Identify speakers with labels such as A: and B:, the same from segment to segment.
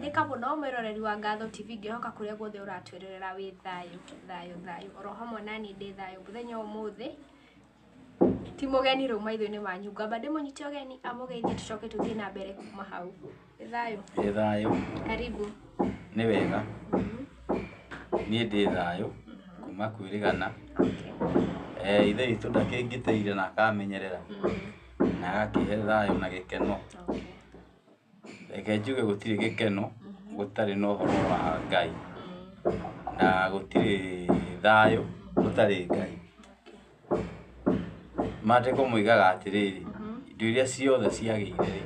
A: Geithĩka mũno mwĩroreri wa Ngatho TV, ngĩhoka kũrĩa guothe ũratwĩrorera wĩ thayũ thayũ thayũ, oro hamwe nani ndĩ thayũ. Mũthenya wa ũmũthĩ ti mũgeni rĩu maitho-inĩ manyu, ngwamba ndĩmũnyite ũgeni amũgeithie, tũcoke tũthiĩ na mbere kuma hau. Wĩ thayũ?
B: Ĩ thayũ.
A: Karibu.
B: Nĩ wega. Niĩ ndĩ thayũ kuma kwĩrĩgana. Ithe witũ ndakĩngitĩire na akamenyerera na agakĩhe thayũ na gĩkeno. Reke njuge gũtirĩ gĩkeno gũtarĩ na ũhoro wa Ngai, na gũtirĩ thayũ gũtarĩ Ngai. Maandĩko moigaga atĩrĩrĩ, indo iria ciothe ciagĩire rĩ,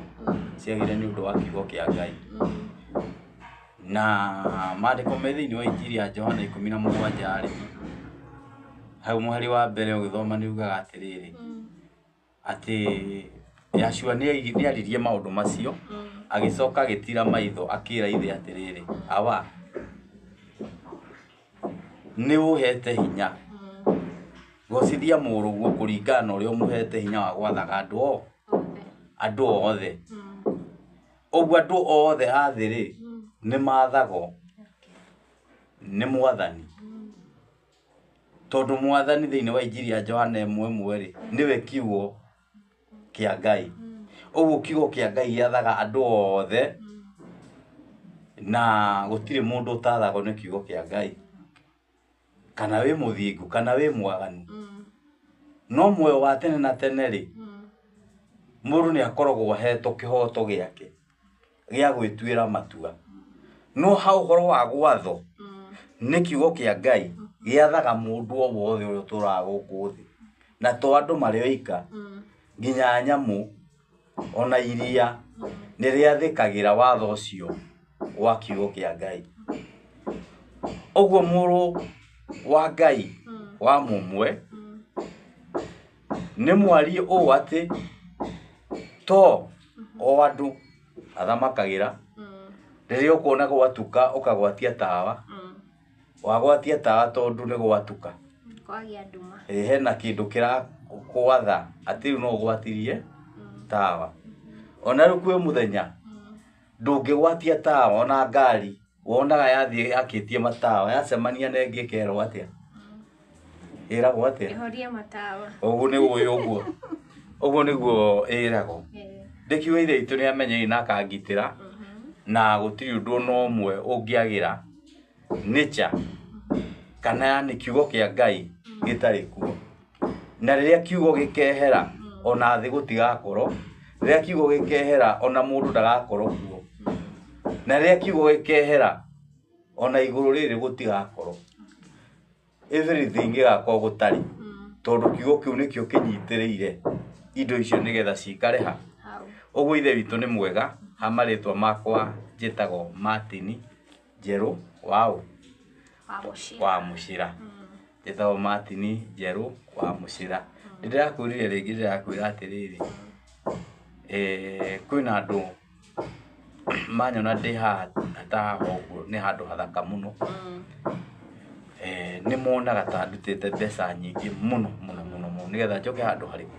B: ciagĩire nĩ ũndũ wa kiugo kĩa Ngai. Na maandĩko me thĩinĩ wa Injiri ya Johana 17 rĩ, hau mũhari wa mbere ũgĩthoma nĩ ugaga atĩrĩrĩ, atĩ Yahshua nĩ aririe maũndũ macio, agĩcoka agĩtira maitho akĩra ithe atĩrĩrĩ, Awa, nĩ ũhete hinya, gocithia mũrũguo kũringana na ũrĩa ũmũhete hinya wa gwathaga andũ andũ othe. Ũguo andũ othe a thĩ rĩ, nĩ mathagwo nĩ mwathani. Tondũ mwathani thĩinĩ wa Injiri ya Johana 1:1 rĩ, nĩwe kiugo kĩa Ngai. Ũguo kiugo kĩa Ngai gĩathaga andũ othe, na gũtirĩ mũndũ ũtathagwo nĩ kiugo kĩa Ngai. Kana wĩ mũthingu, kana wĩ mwaganu. No muoyo wa tene na tene rĩ, mũndũ nĩ akoragwo ahetwo kĩhoto gĩake gĩa gwĩtuĩra matua. No ha ũhoro wa gwatho, nĩ kiugo kĩa Ngai gĩathaga mũndũ o wothe ũrĩa ũtũraga gũkũ thĩ. Na to andũ marĩ oika, nginya nyamũ ona iria nĩ rĩathĩkagĩra watho ũcio wa kiugo kĩa Ngai. Ũguo mũrũ wa Ngai wa mũmwe nĩ mwarie ũũ atĩ to o andũ athamakagĩra, rĩrĩa ũkuona gwatuka ũkagwatia tawa, wagwatia tawa tondũ nĩ gwatuka,
A: Kwagĩa nduma.
B: Hena kĩndũ kĩrakwatha atĩ rĩu no ũgwatirie tawa. Ona rĩu kwĩ mũthenya ndũngĩgwatia tawa ona ngari wonaga yathiĩ yakĩtie matawa, yacemania na ĩngĩ ĩkerwo atĩa? Ĩragwo atĩa?
A: Ĩhorie matawa.
B: Ũguo nĩguo ũguo. Ũguo nĩguo ĩragwo. Ndĩkiuga ithe witũ nĩ amenyeire na akangitĩra, na gũtirĩ ũndũ ona ũmwe ũngĩagĩra nature kana yani kiugo kĩa Ngai gĩtarĩ kuo. Na rĩrĩa kiugo gĩkehera ona thĩ gũtigakorwo, rĩrĩa kiugo gĩkehera ona mũndũ ndagakorwo kuo, na rĩrĩa kiugo gĩkehera ona igũrũ rĩrĩ gũtigakorwo. Everything ĩgakorwo gũtarĩ, tondũ kiugo kĩu nĩkĩo kĩnyitĩrĩire indo icio nĩgetha cikare ha. Ũguo ithe witũ nĩ mwega. Ha marĩtwa makwa njĩtagwo Martin Njerũ waũ? Wa Mũcĩra. Njĩtagwo Martin Njerũ wa Mũcĩra. Nĩ ndĩrakwĩrire rĩngĩ ndĩrakwĩra atĩrĩrĩ, kwĩna andũ manyona ndĩ haha ta haha ũguo nĩ handũ hathaka mũno, nĩ monaga ta ndutĩte mbeca nyingĩ mũno mũno mũno mũno nĩgetha njoke handũ harĩkũ.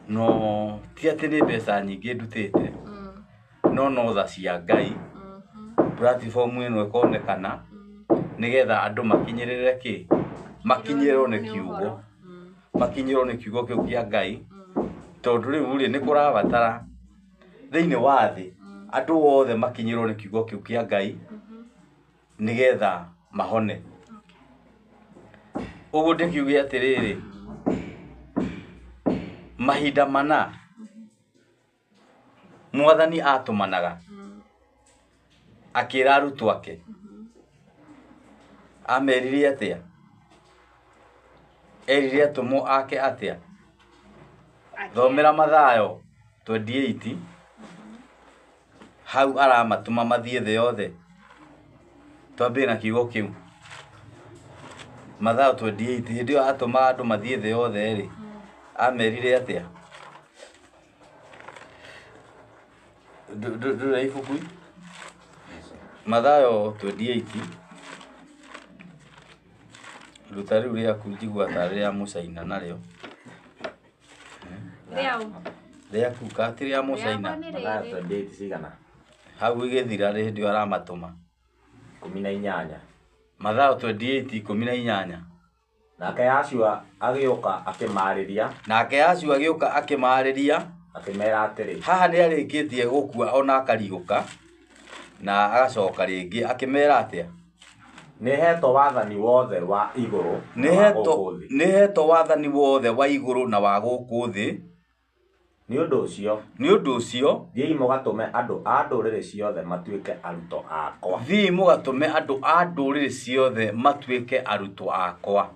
B: No ti atĩ nĩ mbeca nyingĩ ndutĩte, no no tha cia Ngai, platform ĩno ĩkonekana nĩgetha andũ makinyĩrĩre kĩ? Makinyĩrwo nĩ kiugo. Makinyĩrwo nĩ kiugo kĩu kĩa Ngai, tondũ rĩu rĩ nĩ kũrabatara thĩinĩ wa thĩ andũ othe makinyĩrwo nĩ kiugo kĩu kĩa Ngai nĩgetha mahone. Ũguo ndĩkiuge atĩrĩrĩ, mahinda mana mwathani atũmanaga akĩra arutwo ake, amerire atĩa? Erire atũmwo ake atĩa? Thomera Mathayo 28, hau aramatũma mathiĩ thĩ yothe. Twambie na kiugo kĩu. Mathayo 28, hĩndĩ ĩyo atũmaga andũ mathiĩ thĩ yothe rĩ, amerire atĩa? Ndũrĩ ibuku? Mathayo 28, ruta rĩu rĩaku njigua tarĩ rĩa mũcaina narĩo.
A: Rĩau.
B: Rĩaku ka ti rĩa mũcaina?
A: Rĩakwa nĩ
C: Mathayo
A: rĩrĩ.
C: 28 cigana?
B: Hau ĩgĩthira hĩndĩ ĩyo aramatũma.
C: 18.
B: Mathayo 28:18.
C: Nake Yahshua agĩũka akĩmaarĩria.
B: Nake Yahshua agĩũka akĩmaarĩria.
C: Akĩmeera atĩrĩ.
B: Haha nĩ arĩkĩtie gũkua ona akariũka na agacoka rĩngĩ. Akĩmera atĩa?
C: Nĩhetwo wathani wothe wa igũrũ na wa gũkũ thĩ.
B: Nĩhetwo wathani wothe wa igũrũ na wa gũkũ thĩ.
C: Nĩ ũndũ ũcio.
B: Nĩ ũndũ ũcio.
C: Thiĩi mũgatũme andũ a ndũrĩrĩ ciothe matuĩke arutwo akwa.
B: Thiĩi mũgatũme andũ a ndũrĩrĩ ciothe matuĩke arutwo akwa.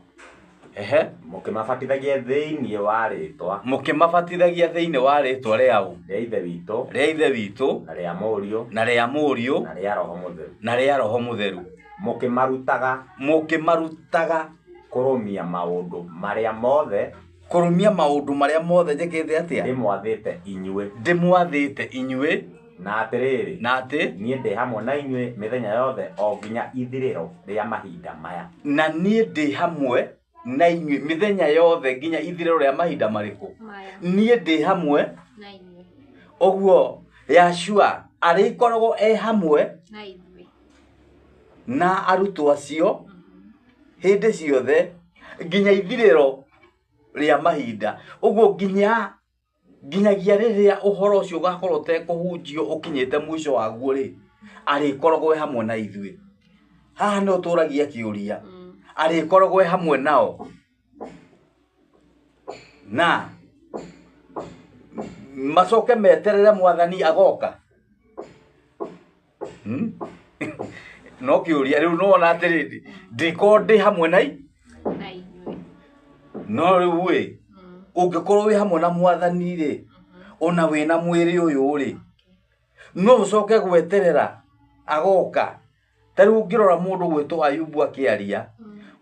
B: Ehe.
C: Mũkĩmabatithagia thĩinĩ wa rĩĩtwa.
B: Mũkĩmabatithagia thĩinĩ wa rĩĩtwa rĩaũ?
C: Rĩa Ithe witũ.
B: Rĩa Ithe witũ.
C: Na rĩa Mũriũ.
B: Na rĩa Mũriũ.
C: Na rĩa Roho Mũtheru.
B: Na rĩa Roho Mũtheru.
C: Mũkĩmarutaga.
B: Mũkĩmarutaga.
C: Kũrũmia maũndũ marĩa mothe.
B: Kũrũmia maũndũ marĩa mothe njĩkĩte atĩa?
C: Ndĩmwathĩte inyuĩ.
B: Ndĩmwathĩte inyuĩ.
C: Na atĩrĩrĩ.
B: Na atĩ.
C: Niĩ ndĩ hamwe na inyuĩ mĩthenya yothe o nginya ithirĩro rĩa mahinda maya.
B: Na niĩ ndĩ hamwe na inyuĩ mĩthenya yothe nginya ithirĩro rĩa mahinda marĩkũ? Niĩ ndĩ hamwe
A: na inyuĩ.
B: Ũguo Yahshua arĩkoragwo e hamwe
A: na ithuĩ
B: na arutwo acio hĩndĩ ciothe nginya ithirĩro rĩa mahinda. Ũguo nginyagia rĩrĩa ũhoro ũcio ũgakorwo ũtekũhunjio ũkinyĩte mũico waguo rĩ, arĩkoragwo e hamwe na ithuĩ. Haha no tũragia kĩũria, arĩkoragwo e hamwe nao na macoke meterere mwathani agoka. No kĩũria rĩu nĩwona atĩrĩrĩ, ndĩkorwo ndĩ hamwe na
A: inyuĩ.
B: No rĩu ĩ, ũngĩkorwo wĩ hamwe na mwathani rĩ, ona wĩna mwĩrĩ ũyũ rĩ, no ũcoke gweterera agoka. Ta rĩu ũngĩrora mũndũ gwĩtwo Ayubu akĩaria,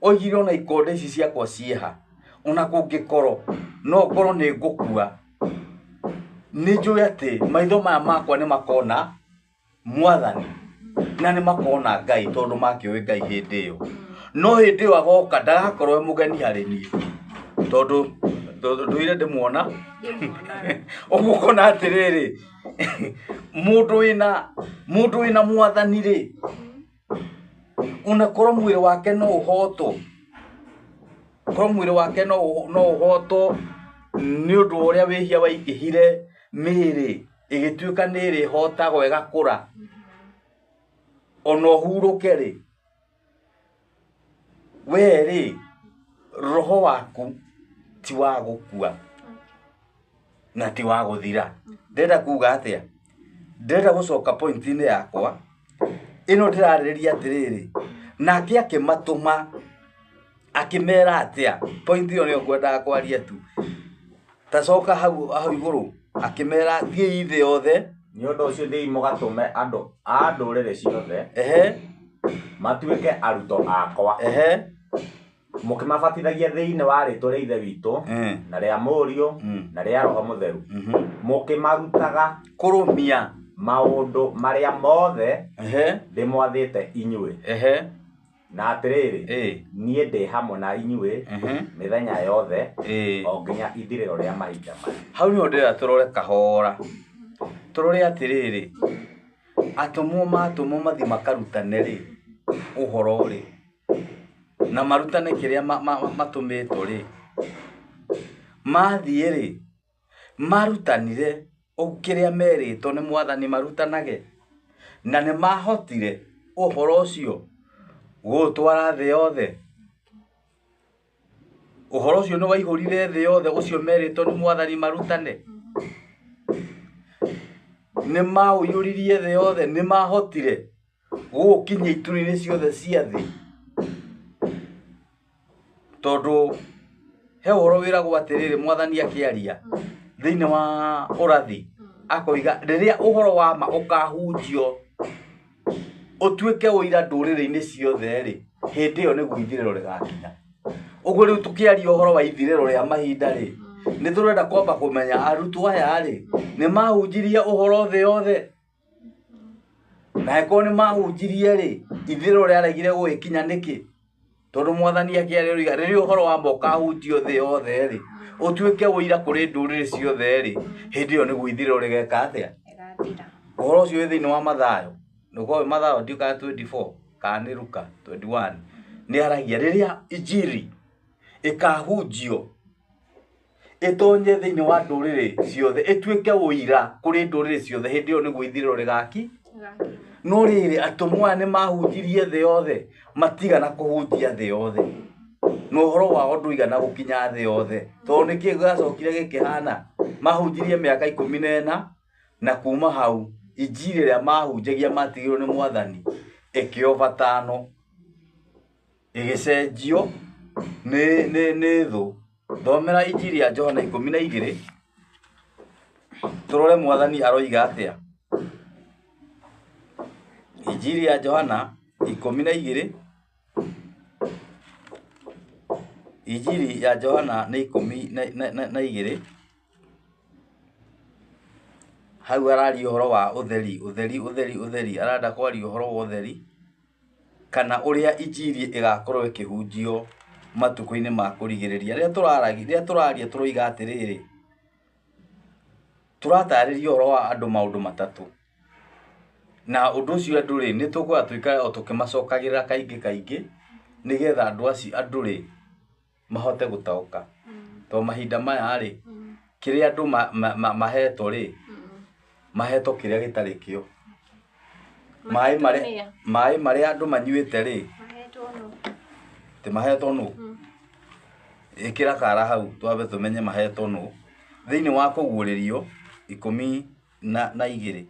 B: oigire ona ikonde ici ciakwa ciĩha, ona kũngĩkorwo no ngorwo nĩ ngũkua, nĩ njũĩ atĩ maitho maya makwa nĩ makona mwathani na nĩ makona Ngai, tondũ makĩũĩ Ngai hĩndĩ ĩyo. No hĩndĩ ĩyo agoka ndagakorwo e mũgeni harĩ niĩ, tondũ ndũire ndĩmuona. Ũguo ũkona atĩrĩrĩ, mũndũ wĩna mwathani rĩ, ona korwo mwĩrĩ wake no ũhotwo, korwo mwĩrĩ wake no ũhotwo nĩ ũndũ wa ũrĩa wĩhia waingĩhire mĩĩrĩ ĩgĩtuĩka nĩ ĩrĩhotagwo ĩgakũra, ona ũhurũke rĩ, we rĩ, roho waku ti wa gũkua na ti wa gũthira. Ndĩrenda kuga atĩa? Ndĩrenda gũcoka point-inĩ yakwa ĩno ndĩrarĩrĩria atĩrĩrĩ, nake akĩmatũma akĩmera atĩa? Point ĩyo nĩyo ngwendaga kwaria tu. Tacoka hau igũrũ akĩmera thiĩi thĩ yothe.
C: Nĩ ũndũ ũcio thiĩi mũgatũme andũ a ndũrĩrĩ ciothe.
B: Ehe.
C: Matuĩke arutwo akwa.
B: Ehe.
C: Mũkĩmabatithagia thĩinĩ wa rĩĩtwa rĩa Ithe witũ na rĩa Mũriũ na rĩa Roho Mũtheru. Mũkĩmarutaga
B: kũrũmia
C: maũndũ marĩa mothe
B: Ehe.
C: ndĩmwathĩte inyuĩ.
B: Ehe.
C: Na atĩrĩrĩ, niĩ ndĩ hamwe na inyuĩ mĩthenya yothe o nginya ithirĩro rĩa mahinda maya.
B: Hau nĩho ndĩrenda tũrore kahora. Tũrore atĩrĩrĩ, atũmwo matũmwo mathiĩ makarutane rĩ, ũhoro rĩ, na marutane kĩrĩa matũmĩtwo rĩ, mathiĩ rĩ, marutanire kĩrĩa merĩtwo nĩ mwathani marutanage, na nĩ mahotire ũhoro ũcio gũũtwara thĩ yothe. Ũhoro ũcio nĩ waihũrire thĩ yothe, ũcio merĩtwo nĩ mwathani marutane. Nĩ maũiyũririe thĩ yothe, nĩ mahotire gũũkinyia ituri-inĩ ciothe cia thĩ. Tondũ he ũhoro wĩragwo atĩrĩrĩ, mwathani akĩaria thĩinĩ wa ũrathi akoiga rĩrĩa ũhoro wa ma ũkahunjio ũtuĩke ũira ndũrĩrĩ-inĩ ciothe rĩ, hĩndĩ ĩyo nĩguo ithirĩro rĩgakinya. Ũguo rĩu tũkĩaria ũhoro wa ithirĩro rĩa mahinda rĩ, nĩ tũrenda kwamba kũmenya arutwo aya rĩ, nĩ mahunjirie ũhoro thĩ yothe. Na angĩkorwo nĩ mahunjirie rĩ, ithirĩro rĩaregire gũgĩkinya nĩkĩ? Tondũ mwathani akĩaria oiga rĩrĩa ũhoro wa ma ũkahunjio thĩ yothe rĩ, ũtuĩke ũira kũrĩ ndũrĩrĩ ciothe rĩ, hĩndĩ ĩyo nĩguo ithirĩro rĩgeka atĩa?
A: Rĩgathira.
B: Ũhoro ũcio wĩ thĩinĩ wa Mathayo, nĩũkorwo wĩ Mathayo ndiũĩ kana 24 kana nĩ Luka 21, nĩ aragia rĩrĩa injiri ĩkahunjio ĩtonye thĩinĩ wa ndũrĩrĩ ciothe, ĩtuĩke ũira kũrĩ ndũrĩrĩ ciothe, hĩndĩ ĩyo nĩguo ithirĩro rĩgaki. No rĩrĩ, atũmwo aya nĩ mahunjirie thĩ yothe, matigana kũhunjia thĩ yothe, na ũhoro wao ndũigana gũkinya thĩ yothe, tondũ nĩkĩ gĩacokire gĩkĩhana? Mahunjirie mĩaka 14, na kuma hau injiri ĩrĩa mahunjagia matigĩirwo nĩ Mwathani ĩkĩobatano, ĩgĩcenjio nĩ thũ. Thomera injiri ya Johana 12, tũrore Mwathani aroiga atĩa. Injiri ya Johana 12, Injiri ya Johana nĩ 12, hau araria ũhoro wa ũtheri, ũtheri, ũtheri, ũtheri, arenda kwaria ũhoro wa ũtheri, kana ũrĩa injiri ĩgakorwo ĩkĩhunjio matukũ-inĩ ma kũrigĩrĩria. Rĩrĩa tũraragia, rĩrĩa tũraria tũroiga atĩrĩrĩ, tũratarĩria ũhoro wa andũ maũndũ matatũ. Na ũndũ ũcio andũ rĩ, nĩ tũkwenda tũikare o tũkĩmacokagĩrĩra kaingĩ kaingĩ, nĩgetha andũ acio, andũ rĩ, mahote gũtaũka. Tondũ mahinda maya rĩ, kĩrĩa andũ mahetwo rĩ, mahetwo kĩrĩa gĩtarĩ kĩo. Maĩ marĩa, maĩ marĩa andũ manyuĩte rĩ, ti mahetwo nũ? Ĩkĩra kara hau twambe tũmenye mahetwo nũ. Thĩinĩ wa kũguũrĩrio 12,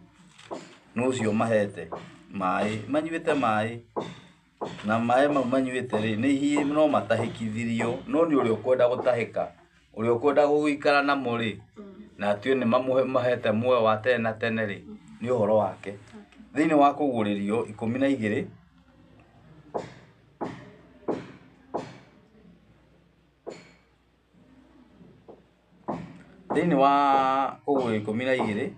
B: nũ ũcio mahete maĩ, manyuĩte maĩ, na maĩ mau manyuĩte rĩ, nĩ hihi no matahĩkithirio, no nĩ ũrĩa ũkwenda gũtahĩka, ũrĩa ũkwenda gũikara namo rĩ, na atue nĩ mamũhete muoyo wa tene na tene rĩ, nĩ ũhoro wake. Thĩinĩ wa kũguũrĩrio 12, thĩinĩ wa kũguũrĩrio 12,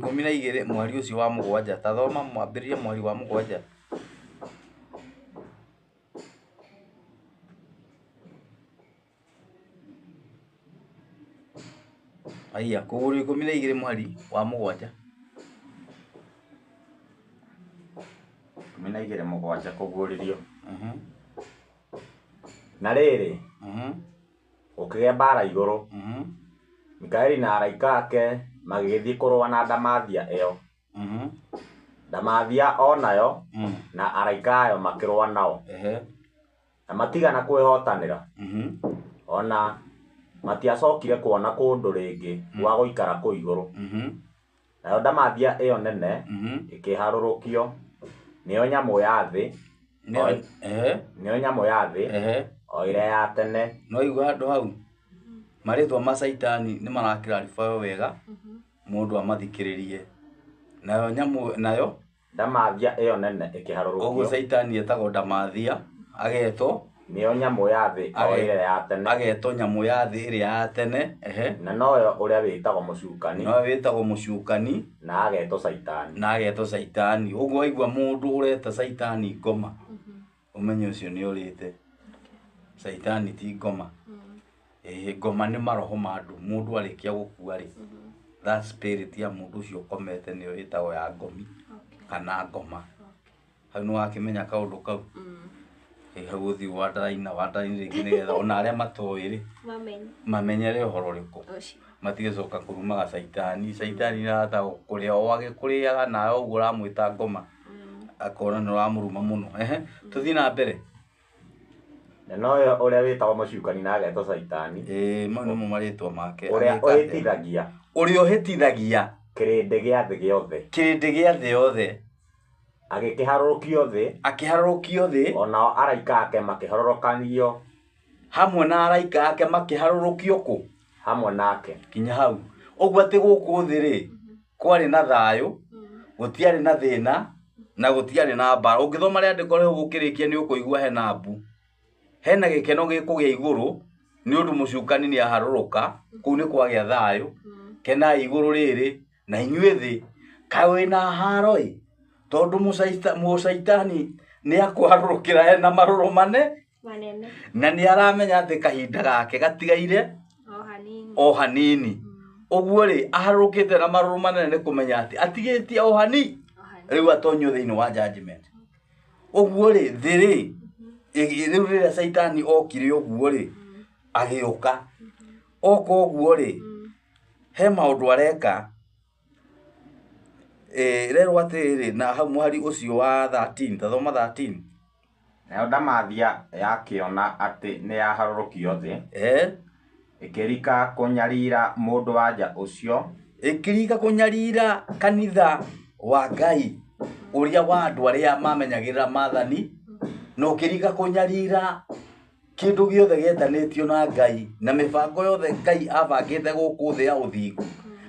B: 12 mweri ũcio wa mũgwanja, ta thoma mwambĩrĩrie mweri wa mũgwanja. Aya, kũguũrĩrio 12 mweri wa mũgwanja.
C: 12 mũgwanja kũguũrĩrio. Na rĩrĩ, gũkĩgĩa mbara igũrũ. Mikaeli na araika ake magĩgĩthiĩ kũrũa na ndamathia ĩyo. Ndamathia o nayo na araika ayo makĩrũa nao. Na matigana kwĩhotanĩra. Ona matiacokire kuona kũndũ rĩngĩ gwa gũikara kũu igũrũ. Nayo ndamathia ĩyo nene ĩkĩharũrũkio, nĩyo nyamũ ya thĩ, nĩyo nyamũ ya thĩ, o ĩrĩa ya tene.
B: No igua handũ hau marĩtwa ma caitani nĩ marakĩraribayo wega, mũndũ amathikĩrĩrie. Nayo nyamũ nayo
C: Ndamathia ĩyo nene ĩkĩharũrũkio.
B: Ũguo caitani etagwo ndamathia, agetwo
C: nĩyo nyamũ ya thĩ o ĩrĩa ya tene.
B: Agetwo nyamũ ya thĩ ĩrĩa ya tene,
C: Na noyo ũrĩa wĩtagwo mũcukani.
B: Noyo wĩtagwo mũcukani.
C: Na agetwo caitani.
B: Na agetwo caitani. Ũguo waigua mũndũ ũreta caitani ngoma, ũmenye ũcio nĩ ũrĩte. Caitani ti ngoma. Ngoma nĩ maroho ma andũ. Mũndũ arĩkia gũkua rĩ, that spirit ya mũndũ ũcio ũkomete nĩyo ĩtagwo ya ngomi kana ngoma. Hau nĩ wakĩmenya kaũndũ kau. Hau ũthiĩ wandaraina, wandaraina rĩngĩ nĩgetha ona arĩa matoĩ rĩ, mamenyere ũhoro ũrĩkũ. Matigecoka kũrumaga caitani. Caitani arahota gũkũrĩa o agĩkũrĩaga nawe ũguo ũramwĩta ngoma. Akona nĩ ũramũruma mũno. Tũthiĩ na mbere.
C: Na noyo ũrĩa wĩtagwo mũcukani na agetwo caitani.
B: Mau nĩmo marĩtwa make.
C: Ũrĩa ũhĩtithagia.
B: Ũrĩa ũhĩtithagia.
C: Kĩrĩndĩ gĩa thĩ gĩothe.
B: Kĩrĩndĩ gĩa thĩ yothe.
C: Agĩkĩharũrũkio thĩ.
B: Akĩharũrũkio thĩ.
C: Onao araika ake makĩharũrũkanio.
B: Hamwe na araika ake makĩharũrũkio kũ?
C: Hamwe nake.
B: Kinya hau. Ũguo atĩ gũkũ thĩ rĩ, kwarĩ na thayũ, gũtiarĩ na thĩna, na gũtiarĩ na mbara. Ũngĩthoma rĩandĩko rĩu gũkĩrĩkia nĩ ũkũigua hena mbu. Hena gĩkeno gĩkũgĩa igũrũ, nĩ ũndũ mũcukani nĩ aharũrũka, kũu nĩ kwagĩa thayũ. Kenai igũrũ rĩrĩ, na inyuĩ thĩ, kaĩ wĩna haro ĩ? Tondũ mũcaitani nĩ akũharũrũkĩra hena marũrũ mane,
A: Manene.
B: Na nĩ aramenya atĩ kahinda gake gatigaire O hanini ũguo rĩ, aharũrũkĩte na marũrũ manene nĩ kũmenya atĩ atigĩtie o hani rĩu atonyio thĩinĩ wa judgment. Ũguo rĩ, thĩ rĩ, rĩu rĩrĩa Caitani okire ũguo rĩ, agĩũka oka ũguo rĩ, he maũndũ areka. Ĩrerwo atĩrĩrĩ, na hau mũhari ũcio wa 13, tathoma 13.
C: Nayo ndamathia yakĩona atĩ nĩyaharũrũkio thĩ, ĩkĩrika kũnyarira mũndũ-wa-nja ũcio.
B: Ĩkĩrika kũnyarira kanitha wa Ngai ũrĩa wa andũ arĩa mamenyagĩrĩra maathani, na ũkĩrika kũnyarira kĩndũ gĩothe gĩetanĩtio na Ngai na mĩbango yothe Ngai abangĩte gũkũ thĩ ya ũthingu,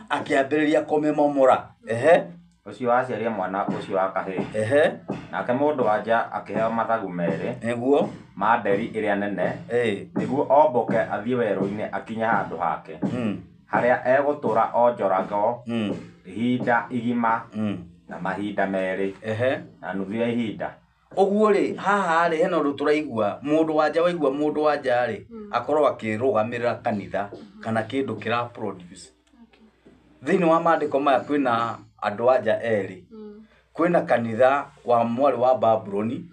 B: akĩambĩrĩria kũmĩmomora. Ehe.
C: Ũcio waciarire mwana ũcio wa kahĩĩ.
B: Ehe.
C: Nake mũndũ-wa-nja akĩheo mathagu 2
B: Nĩguo.
C: ma nderi ĩrĩa nene, nĩguo ombũke athiĩ werũ-inĩ akinye handũ hake, harĩa egũtũũra onjoragwo ihinda igima na mahinda 2 na nuthu ya ihinda.
B: Ũguo rĩ, haha rĩ, hena ũndũ tũraigua, mũndũ wanja waigua mũndũ wanja rĩ, akorwo akĩrũgamĩrĩra kanitha kana kĩndũ kĩra produce. Thĩinĩ wa maandĩko maya kwĩna andũ anja erĩ. Kwĩna kanitha wa mwarĩ wa Babuloni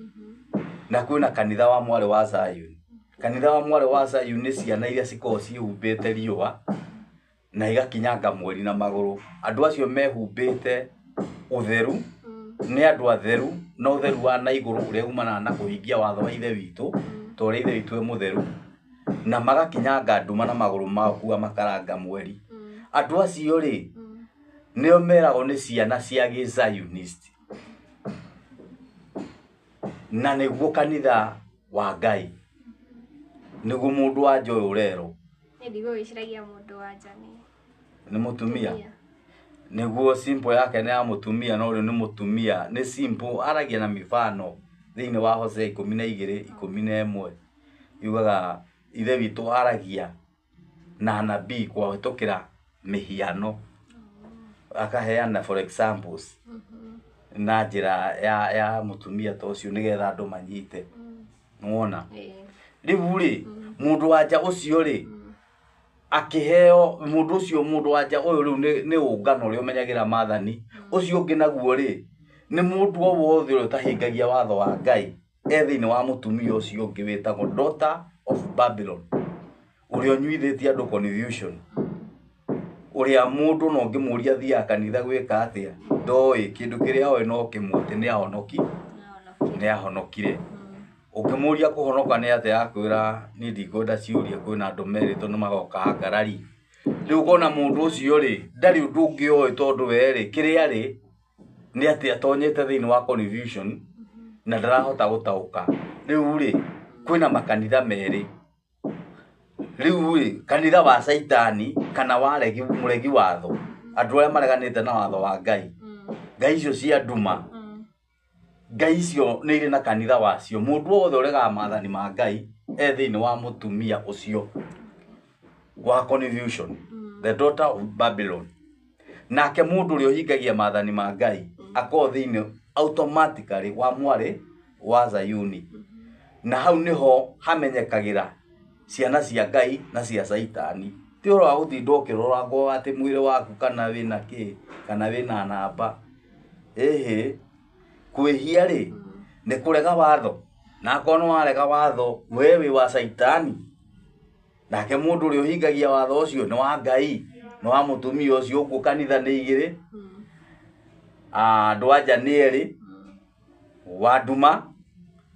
B: na kwĩna kanitha wa mwarĩ wa Zayuni. Kanitha wa mwarĩ wa Zayuni nĩ ciana iria cikoragwo ciĩhumbĩte riũa na igakinyanga mweri na magũrũ. Andũ acio mehumbĩte ũtheru, nĩ andũ atheru na ũtheru wa na igũrũ ũrĩa umanaga na kũhingia watho wa Ithe witũ, ta ũrĩa Ithe witũ e mũtheru, na magakinyanga nduma na magũrũ mao kuga makaranga mweri. Andũ acio rĩ, nĩo meragwo nĩ ciana cia gĩ-Zionist. Na nĩguo kanitha wa Ngai, nĩguo mũndũ wa nja ũyũ ũrerwo.
A: Niĩ ndigũgĩciragia mũndũ wa nja
B: nĩ mũtumia. Nĩguo simple yake nĩ ya mũtumia, no rĩu nĩ mũtumia nĩ simple, aragia na mifano thĩinĩ wa Hosea 12:11, yugaga Ithe witũ aragia na anabii kũhĩtũkĩra mĩhiano, akaheana for examples na njĩra ya mũtumia ta ũcio nĩgetha andũ manyite. Nĩwona? Rĩu rĩ, mũndũ wa nja ũcio rĩ, akĩheo mũndũ ũcio, mũndũ wa nja ũyũ rĩu nĩ ũngano ũrĩa ũmenyagĩrĩra maathani. Ũcio ũngĩ naguo rĩ, nĩ mũndũ o wothe ũrĩa ũtahingagia watho wa Ngai e thĩinĩ wa mũtumia ũcio ũngĩ wĩtagwo daughter of Babylon, ũrĩa ũnyuithĩtie andũ confusion, ũrĩa mũndũ no ũngĩmũria athiaga kanitha gwĩka atĩa, ndoĩ kĩndũ kĩrĩa oĩ no kĩmwe, atĩ nĩ ahonokire. Ũngĩmũria kũhonoka nĩ atĩa, akwĩra niĩ ndikwenda ciũria, kwĩna andũ merĩtwo nĩ magoka ngarari. Rĩu ũkona mũndũ ũcio rĩ, ndarĩ ũndũ ũngĩ oĩ tondũ we rĩ, kĩrĩa rĩ, nĩ atĩ atonyete thĩinĩ wa confusion na ndarahota gũtaũka. Rĩu rĩ, kwĩna makanitha merĩ. Rĩu rĩ, kanitha wa Caitani kana wa mũregi watho, andũ arĩa mareganĩte na watho wa Ngai, ngai icio cia nduma, ngai icio nĩ irĩ na kanitha wacio. Mũndũ wothe ũregaga maathani ma Ngai e thĩinĩ wa mũtumia ũcio wa confusion, the daughter of Babylon. Nake mũndũ ũrĩa ũhingagia maathani ma Ngai akorwo thĩinĩ automatically wa mwarĩ wa Zayuni. Na hau nĩho hamenyekagĩra ciana cia Ngai na cia Caitani. Ti ũhoro wa gũtinda ũkĩroragwo atĩ mwĩrĩ waku kana wĩna kĩ, kana wĩna namba. Ĩhĩ, kwĩhia rĩ, nĩ kũrega watho. Na akorwo nĩ warega watho, we wĩ wa Caitani. Nake mũndũ ũrĩa ũhingagia watho ũcio nĩ wa Ngai, nĩ wa mũtumia ũcio. Ũguo kanitha nĩ igĩrĩ, andũ anja nĩ erĩ, wa nduma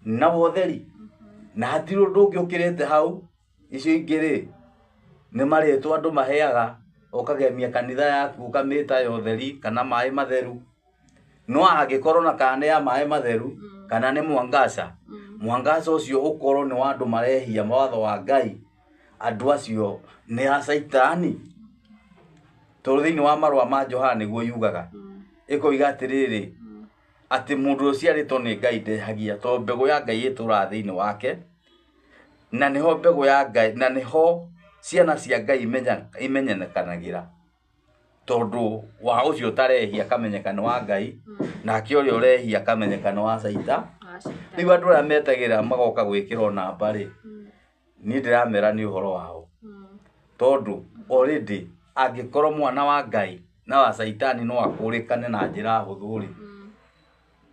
B: na wa ũtheri. Na hatirĩ ũndũ ũngĩ ũkĩrĩte hau. Icio ingĩ rĩ, nĩ marĩtwa andũ maheaga, ũkagemia kanitha yaku ũkamĩta ya ũtheri kana maĩ matheru. No angĩkorwo na kana nĩ ya maĩ matheru kana nĩ mwangaca, mwangaca ũcio ũkorwo nĩ wa andũ marehia watho wa Ngai, andũ acio nĩ a Caitani. Tondũ thĩinĩ wa marũa ma Johana nĩguo yugaga, ĩkoiga atĩrĩrĩ, atĩ mũndũ ũrĩa ũciarĩtwo nĩ Ngai ndehagia, tondũ mbegũ ya Ngai ĩtũũraga thĩinĩ wake, na nĩho mbegũ ya Ngai, na nĩho ciana cia Ngai imenyekanagĩra. Tondũ wa ũcio ũtarehia akamenyeka nĩ wa Ngai, nake ũrĩa ũrehia akamenyeka nĩ wa Caitani. Rĩu andũ arĩa metagĩrĩra magoka gwĩkĩrwo namba rĩ, niĩ ndĩramera nĩ ũhoro wao. Tondũ already angĩkorwo mwana wa Ngai na wa Caitani no akũrĩkane na njĩra hũthũ rĩ,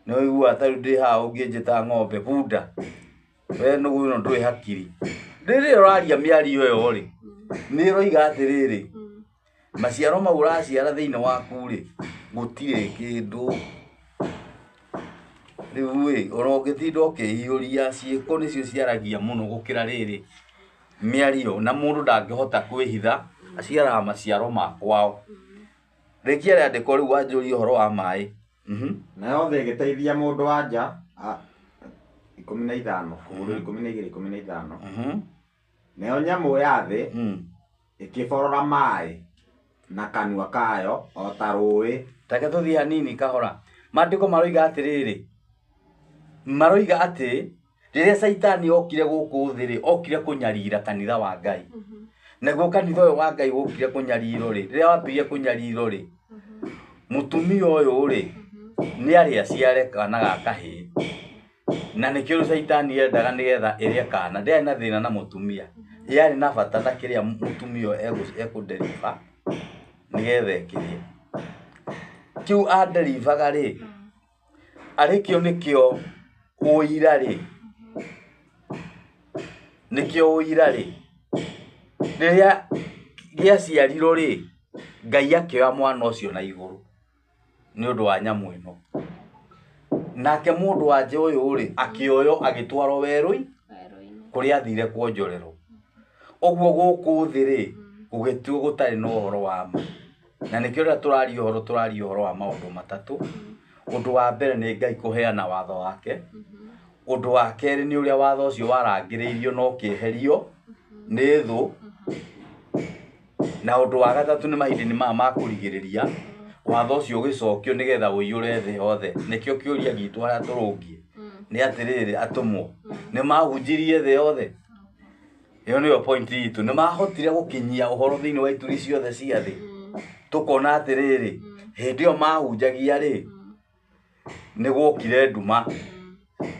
B: nĩ ũiguaga ta rĩu ndĩ haha ũngĩnjĩta ng'ombe bunda, we nũgũ ĩno ndũrĩ hakiri. Rĩrĩa ũraria mĩario ĩyo rĩ, nĩ ĩroiga atĩrĩrĩ, maciaro mau ũraciara thĩinĩ waku rĩ, gũtirĩ kĩndũ. Rĩu ĩ, ona ũngĩtinda ũkĩiyũria, ciĩko nĩcio ciaragia mũno gũkĩra rĩrĩ mĩario, na mũndũ ndangĩhota kwĩhitha, aciaraga maciaro ma kwao. Rĩkia rĩandĩko rĩu wanjũria ũhoro wa maĩ.
C: Nayo thĩ ĩgĩteithia mũndũ wa nja 15, kũgũrũ 12, 15. Nayo nyamũ ya thĩ ĩkĩborora maĩ na kanua kayo o ta rũũĩ.
B: Reke tũthiĩ hanini kahora. Maandĩko maroiga atĩrĩrĩ, maroiga atĩ rĩrĩa Caitani okire gũkũ thĩ rĩ, okire kũnyarira kanitha wa Ngai. Naguo kanitha ũyũ wa Ngai wokire kũnyarirwo rĩ, rĩrĩa wambirie kũnyarirwo rĩ, mũtumia ũyũ rĩ, nĩ arĩ aciare kana ga kahĩĩ. Na nĩkĩo rĩu Caitani endaga nĩgetha ĩrĩe kana. Ndĩarĩ na thĩna na mũtumia. Yarĩ na bata na kĩrĩa mũtumia ũyũ ekũnderiba nĩgetha ĩkĩrĩe. Kĩu anderibaga rĩ, arĩ kĩo nĩkĩo ũira rĩ, nĩkĩo ũira rĩ, rĩrĩa gĩaciarirwo rĩ, Ngai akĩoya mwana ũcio na igũrũ nĩ ũndũ wa nyamũ ĩno. Nake mũndũ wa nja ũyũ rĩ, akĩoywo agĩtwarwo werũ-inĩ kũrĩa athire kuonjorerwo. Ũguo gũkũ thĩ rĩ, gũgĩtuo gũtarĩ na ũhoro wa ma. Na nĩkĩo rĩrĩa tũraria ũhoro, tũraria ũhoro wa maũndũ matatũ. Ũndũ wa mbere nĩ Ngai kũheana watho wake. Ũndũ wa kerĩ nĩ ũrĩa watho ũcio warangĩrĩirio na ũkĩeherio nĩ thũ. Na ũndũ wa gatatũ nĩ mahinda-inĩ maya ma kũrigĩrĩria, watho ũcio ũgĩcokio nĩgetha ũiyũre thĩ yothe. Nĩkĩo kĩũria gitũ harĩa tũrũngiĩ nĩ atĩrĩrĩ, atũmwo nĩ mahunjirie thĩ yothe? Ĩyo nĩyo point itũ. Nĩ mahotire gũkinyia ũhoro thĩinĩ wa ituri ciothe cia thĩ. Tũkona atĩrĩrĩ, hĩndĩ ĩyo mahunjagia rĩ, nĩ gwokire nduma.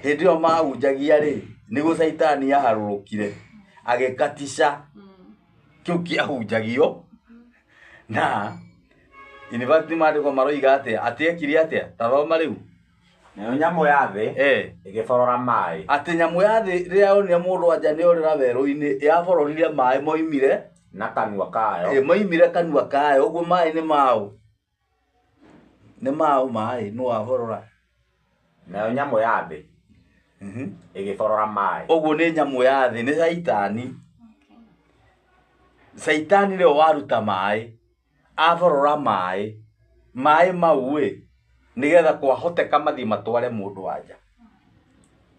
B: Hĩndĩ ĩyo mahunjagia rĩ, nĩguo Caitani aharũrũkire agĩkatica kĩu kĩahunjagio. Na in fact maandĩko maroiga atĩa? Atĩ ekire atĩa? Ta thoma rĩu.
C: Nayo nyamũ ya thĩ ĩgĩborora maĩ.
B: Atĩ nyamũ ya thĩ rĩrĩa yonire mũndũ wa nja nĩ orĩra werũ-inĩ, yabororire maĩ moimire
C: na kanua kayo.
B: Moimire kanua kayo. Ũguo maĩ nĩ maũ. Nĩ maũ maĩ, nũ waborora?
C: Nayo nyamũ ya thĩ ĩgĩborora maĩ.
B: Ũguo nĩ nyamũ ya thĩ, nĩ Caitani. Caitani nĩwe waruta maĩ, aborora maĩ, maĩ mau ĩ, nĩgetha kwahoteka mathiĩ matware mũndũ wa nja.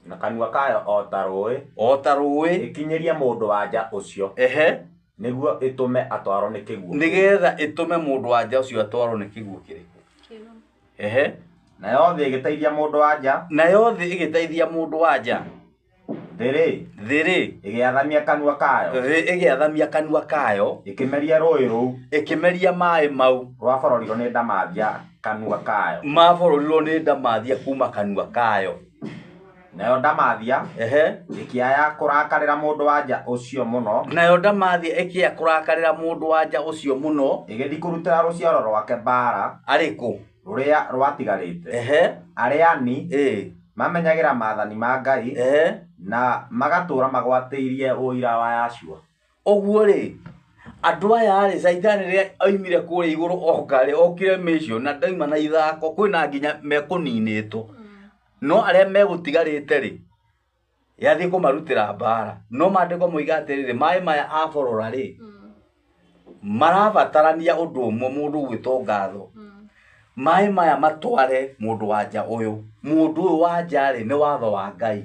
C: Na kanua kayo o ta rũũĩ.
B: O ta rũũĩ.
C: Ĩkinyĩrie mũndũ wa nja ũcio. Nĩguo ĩtũme atwarwo nĩ kĩguũ.
B: Nĩgetha ĩtũme mũndũ wa nja ũcio atwarwo nĩ kĩguũ kĩrĩkũ?
C: Nayo thĩ ĩgĩteithia mũndũ wa nja.
B: Nayo thĩ ĩgĩteithia mũndũ wa nja.
C: Thĩ rĩ.
B: Thĩ rĩ.
C: Ĩgĩathamia kanua kayo.
B: Thĩ ĩgĩathamia kanua kayo.
C: Ĩkĩmeria rũũĩ rũu.
B: Ĩkĩmeria maĩ mau.
C: Rwabororirwo nĩ ndamathia kanua kayo.
B: Mabororirwo nĩ ndamathia kuma kanua kayo.
C: Nayo ndamathia ĩkĩaya kũrakarĩra mũndũ wa nja ũcio mũno.
B: Nayo ndamathia ĩkĩaya kũrakarĩra mũndũ wa nja ũcio mũno.
C: Ĩgĩthiĩ kũrutĩra rũciaro rwake mbaara.
B: Arĩkũ?
C: Rũrĩa rwatigarĩte. Arĩani mamenyagĩra maathani ma Ngai na magatũũra magwatĩirie ũira wa Yahshua.
B: Ũguo rĩ, andũ aya rĩ, Caitani rĩrĩa oimire kũrĩa igũrũ oka rĩ, okire mission na ndauma na ithako, kwĩna nginya mekũninĩtwo. No arĩa megũtigarĩte rĩ, yathiĩ kũmarutĩra mbara. No maandĩko moiga atĩrĩrĩ, maĩ maya aborora rĩ, marabatarania ũndũ ũmwe mũndũ ũgwĩtwo ngatho. Maĩ maya matware mũndũ wa nja ũyũ. Mũndũ ũyũ wa nja rĩ, nĩ watho wa Ngai.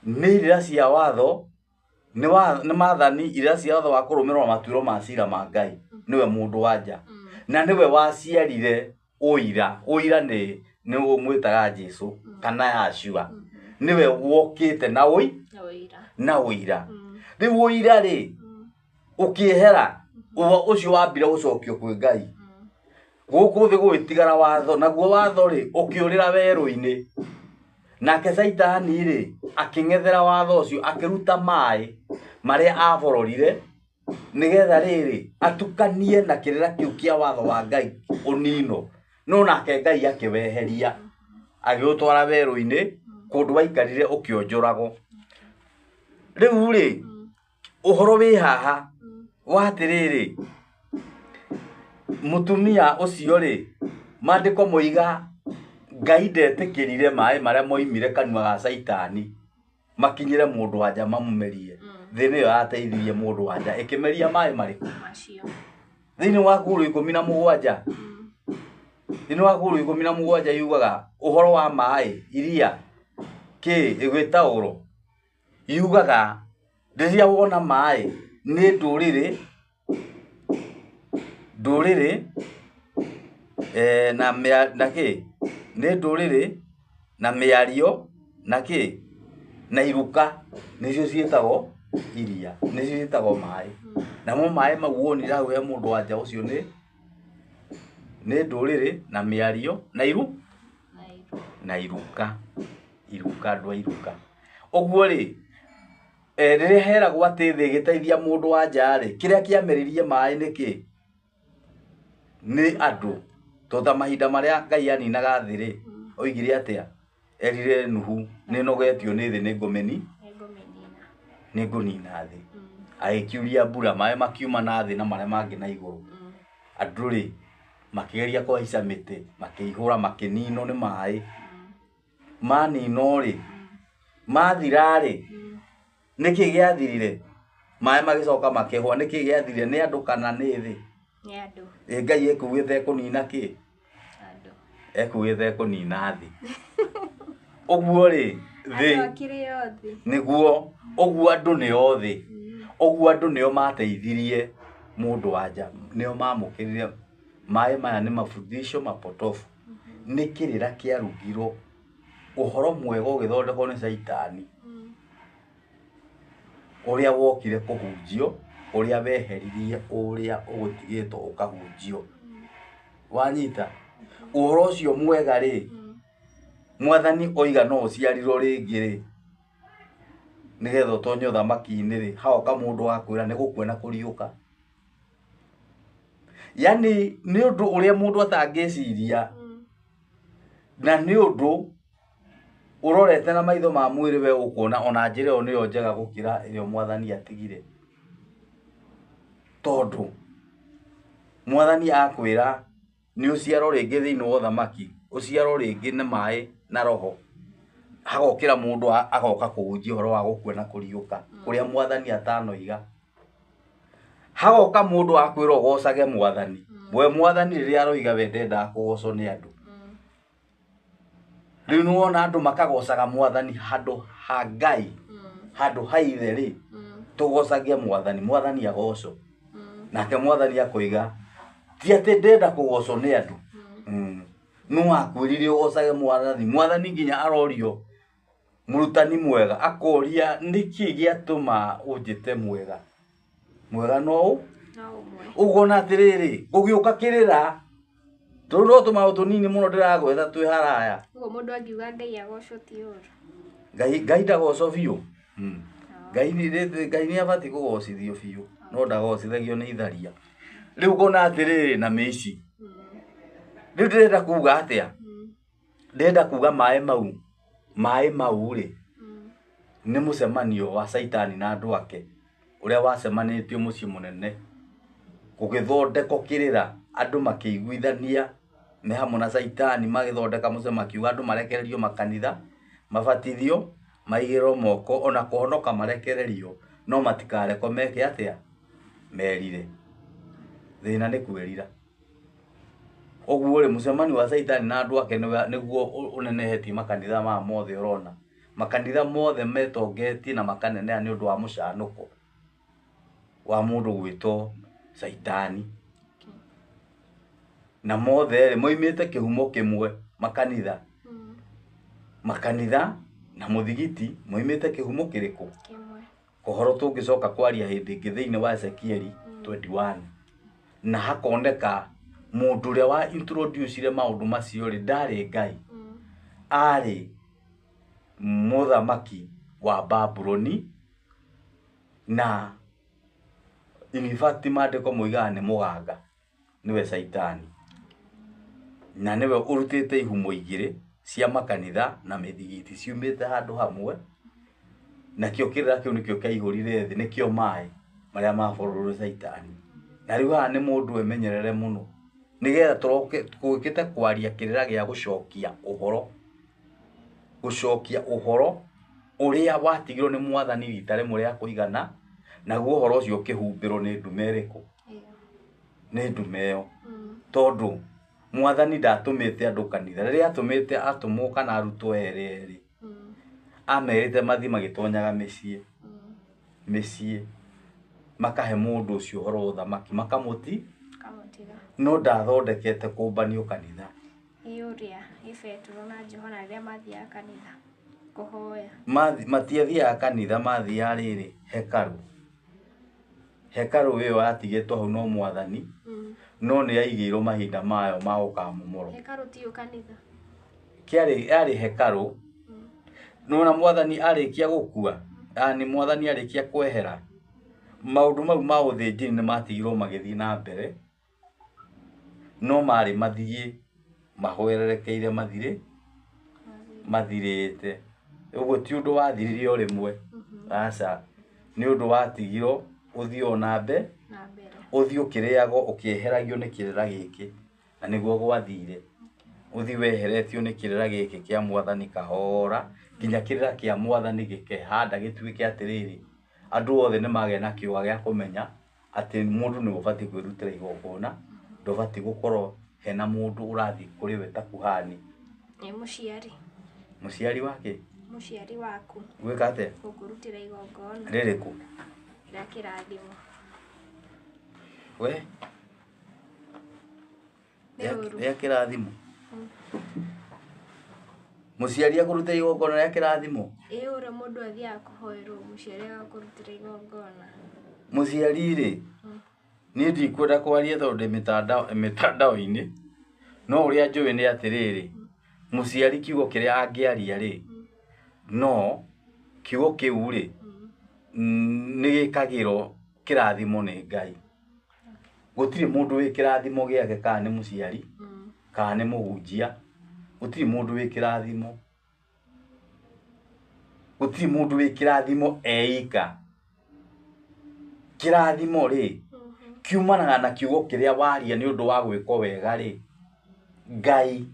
B: Nĩ irĩra cia watho, nĩ maathani, irĩra cia watho wa kũrũmĩrĩrwo matuĩro ma cira ma Ngai. Nĩwe mũndũ wa nja. Na nĩwe waciarire ũira. Ũira nĩ ũmwĩtaga Jesũ kana Yahshua. Nĩwe wokĩte na na ũira. Rĩu ũira rĩ, ũkĩehera, ũcio wambire gũcokio kwĩ Ngai. Gũkũ thĩ gũgĩtigara watho, naguo watho rĩ, ũkĩũrĩra werũ-inĩ. Nake Caitani rĩ, akĩng'ethera watho ũcio, akĩruta maĩ. Marĩa abororire nĩgetha rĩrĩ atukanie na kĩrĩra kĩu kĩa watho wa Ngai ũnino. No nake Ngai akĩweheria agĩũtwara werũ-inĩ kũndũ waikarire ũkĩonjoragwo. Rĩu rĩ ũhoro wĩ haha wa atĩrĩrĩ mũtumia ũcio rĩ maandĩko moiga Ngai ndetĩkĩrire maĩ marĩa moimire kanua ga Caitani makinyĩre mũndũ wa nja mamũmerie. Thĩ nĩyo yateithirie mũndũ wa nja ĩkĩmeria maĩ marĩkũ?
A: Macio.
B: Thĩinĩ wa Kũũrũ 17 thĩinĩ wa Kũũrũ 17 yugaga ũhoro wa maĩ iria kĩ ĩgwĩtaũrwo yugaga rĩrĩa wona maĩ nĩ ndũrĩrĩ ndũrĩrĩ na na kĩ nĩ ndũrĩrĩ na mĩario na kĩ na iruka nĩcio ciĩtagwo iria nĩcio ciĩtagwo maĩ. Namo maĩ mau wonire hau he mũndũ wa nja ũcio nĩ ndũrĩrĩ na mĩario na iru na iruka iruka andũ a iruka. Ũguo rĩ rĩrĩa heragwo atĩ thĩ ĩgĩteithia mũndũ wa nja rĩ kĩrĩa kĩameririe maĩ nĩ kĩ? Nĩ andũ. Tondũ ta mahinda marĩa Ngai aninaga thĩ rĩ oigire atĩa? Erire Nuhu nĩ nogetio nĩ thĩ nĩ ngũmĩni nĩ ngũnina thĩ. Agĩkiuria mbura maĩ makiuma na thĩ na marĩa mangĩ na igũrũ. Andũ rĩ makĩgeria kũhaica mĩtĩ makĩihũra makĩninwo nĩ maĩ. Maninwo rĩ mathira rĩ nĩkĩ gĩathirire? Maĩ magĩcoka makĩhũa. Nĩkĩ gĩathirire? Nĩ andũ kana nĩ thĩ?
A: Nĩ andũ.
B: Ĩ Ngai ekuugĩte ekũnina kĩ?
A: Andũ.
B: Ekuugĩte ekũnina thĩ. Ũguo rĩ thĩ
A: Andũ akĩrĩ o thĩ.
B: nĩguo ũguo andũ nĩo thĩ. Ũguo andũ nĩo mateithirie mũndũ wa nja nĩo mamũkĩrire maĩ maya nĩ mafundisho mapotofu. Nĩ kĩrĩra kĩarugirwo ũhoro mwega ũgĩthondekwo nĩ Caitani ũrĩa wokire kũhunjio ũrĩa weheririe ũrĩa ũgũtigĩtwo ũkahunjio. Wanyita? Ũhoro ũcio mwega rĩ mwathani oiga no ũciarirwo rĩngĩ rĩ nĩgetha ũtonye ũthamaki-inĩ rĩ hagoka mũndũ wa kwĩra nĩ gũkua na kũriũka. Yani nĩ ũndũ ũrĩa mũndũ atangĩciria na nĩ ũndũ ũrorete na maitho ma mwĩrĩ we ũkuona ona njĩra ĩyo nĩyo njega gũkĩra ĩrĩa mwathani atigire. Tondũ mwathani akwĩra nĩ ũciaro rĩngĩ thĩinĩ wa ũthamaki, ũciaro rĩngĩ nĩ maĩ na roho. Hagokĩra mũndũ agoka kũhunjia ũhoro wa gũkua na kũriũka kũrĩa mwathani atanoiga. Hagoka mũndũ akwĩra ũgocage mwathani. We mwathani rĩrĩa aroiga we ndendaga kũgocwo nĩ andũ. Rĩu nĩ wona andũ makagocaga mwathani handũ ha Ngai, handũ ha ithe rĩ, tũgocagie mwathani, mwathani agocwo. Nake mwathani akoiga ti atĩ ndenda kũgocwo nĩ andũ. No akwĩrire ũgocage mwathani. Mwathani nginya arorio mũrutani mwega akoria nĩkĩ gĩatũma ũnjĩte mwega? Mwega no ũ? Ũguo atĩrĩrĩ gũgĩũka kĩrĩra tondũ no tũmaũndũ tũnini mũno ndĩragwetha twĩ haraya.
A: Ũguo mũndũ angiuga Ngai agocwo ti ũru.
B: Ngai ndagocwo biũ. Ngai nĩ abatiĩ kũgocithio biũ no ndagocithagio nĩ itharia. Rĩu ngona atĩrĩrĩ na mĩici. Rĩu ndĩrenda kuga atĩa? Ndĩrenda kuga maĩ mau rĩ nĩ mũcemanio wa Caitani na andũ ake ũrĩa wacemanĩtio mũciĩ mũnene gũgĩthondekwo kĩrĩra andũ makĩiguithania me hamwe na Caitani magĩthondeka mũcemanio makiuga andũ marekererio makanitha mabatithio maigĩrĩrwo moko ona kũhonoka marekererio no matikarekwo meke atĩa? Merire. Thĩna nĩ kwĩrira. Ũguo rĩ mũcemanio wa Caitani na andũ ake nĩguo ũnenehetie makanitha maya mothe ũrona. Makanitha mothe metongetie na makaneneha nĩ ũndũ wa mũcanũko wa mũndũ gwĩtwo Caitani. Na mothe rĩ moimĩte kĩhumo kĩmwe makanitha. Makanitha na mũthigiti moimĩte kĩhumo kĩrĩkũ?
A: Kĩmwe.
B: Ũhoro tũngĩcoka kwaria hĩndĩ ĩngĩ thĩinĩ wa Ezekieli 21. Na hakoneka mũndũ ũrĩa wa introduce maũndũ macio rĩ ndarĩ Ngai. Arĩ mũthamaki wa Babuloni Na in fact maandĩko moigaga nĩ mũganga, nĩwe Caitani. Na nĩwe ũrutĩte ihumo igĩrĩ cia makanitha na mĩthigiti ciumĩte handũ hamwe, nakĩo kĩrĩra kĩu nĩkĩo kĩaihũrire thĩ, nĩkĩo maĩ marĩa mabororwo nĩ Caitani. Na rĩu haha nĩ mũndũ emenyerere mũno, nĩgetha tũroke tũkĩte kwaria kĩrĩra gĩa gũcokia ũhoro, gũcokia ũhoro ũrĩa watigirwo nĩ mwathani rita rĩmwe rĩa kũigana, naguo ũhoro ũcio ũkĩhumbĩrwo nĩ ndume ĩrĩkũ? Nĩ ndume ĩyo. Tondũ mwathani ndatũmĩte andũ kanitha, rĩrĩa atũmĩte atũmwo kana arutwo erĩ erĩ, amerite mathiĩ magĩtonyaga mĩciĩ, mĩciĩ makahe mũndũ ũcio ũhoro wa ũthamaki, makamũti, no ndathondekete kũmbanio kanitha.
A: Ĩ ũrĩa ĩ Betũrũ na Johana rĩrĩa mathiaga kanitha kũhoya.
B: Matiathiaga kanitha, mathiaga rĩrĩ hekarũ. Hekarũ ĩyo yatigĩtwo hau no mwathani, no nĩ yaigĩirwo mahinda mayo ma gũkamomorwo.
A: Hekarũ tiyo kanitha.
B: Kĩarĩ yarĩ hekarũ, nona mwathani arĩkia gũkua, yani mwathani arĩkia kwehera, maũndũ mau ma ũthĩnjĩri nĩ matigirwo magĩthiĩ na mbere, no marĩ mathiĩ mahwererekeire mathirĩ, mathirĩte. Ũguo ti ũndũ wathirire o rĩmwe, aca, nĩ ũndũ watigirwo ũthiĩ o na mbere, ũthiĩ ũkĩrĩagwo ũkĩeheragio nĩ kĩrĩra gĩkĩ, na nĩguo gwathire. Ũthiĩ weheretio nĩ kĩrĩra gĩkĩ kĩa mwathani kahora, nginya kĩrĩra kĩa mwathani gĩkehanda gĩtuĩke atĩrĩrĩ, andũ othe nĩ magĩa na kĩũga gĩa kũmenya atĩ mũndũ nĩwe ũbatiĩ kwĩrutĩra igongona, ndũbatiĩ gũkorwo hena mũndũ ũrathiĩ kũrĩ we ta kuhani.
A: Nĩ mũciari.
B: Mũciari wake?
A: Mũciari waku.
B: Gwĩka atĩa?
A: Gũkũrutĩra igongona.
B: Rĩrĩkũ?
A: Rĩa kĩrathimo.
B: We?
A: Nĩ ũru.
B: Rĩa kĩrathimo? Mũciari akũrutĩra igongona rĩa kĩrathimo?
A: Ĩ ũrĩa mũndũ athiaga kũhoerwo mũciari agakũrutĩra igongona.
B: Mũciari rĩ, niĩ ndikwenda kwaria tondũ ndĩ mĩtandao-inĩ, no ũrĩa njũĩ nĩ atĩrĩrĩ, mũciari kiugo kĩrĩa angĩaria rĩ, no kiugo kĩu rĩ, nĩ gĩkagĩrwo kĩrathimo nĩ Ngai. Gũtirĩ mũndũ wĩ kĩrathimo gĩake, kana nĩ mũciari, kana nĩ mũhunjia, gũtirĩ mũndũ wĩ kĩrathimo. Gũtirĩ mũndũ wĩ kĩrathimo eika. Kĩrathimo rĩ, kiumanaga na kiugo kĩrĩa waria nĩ ũndũ wa gwĩkwo wega rĩ, Ngai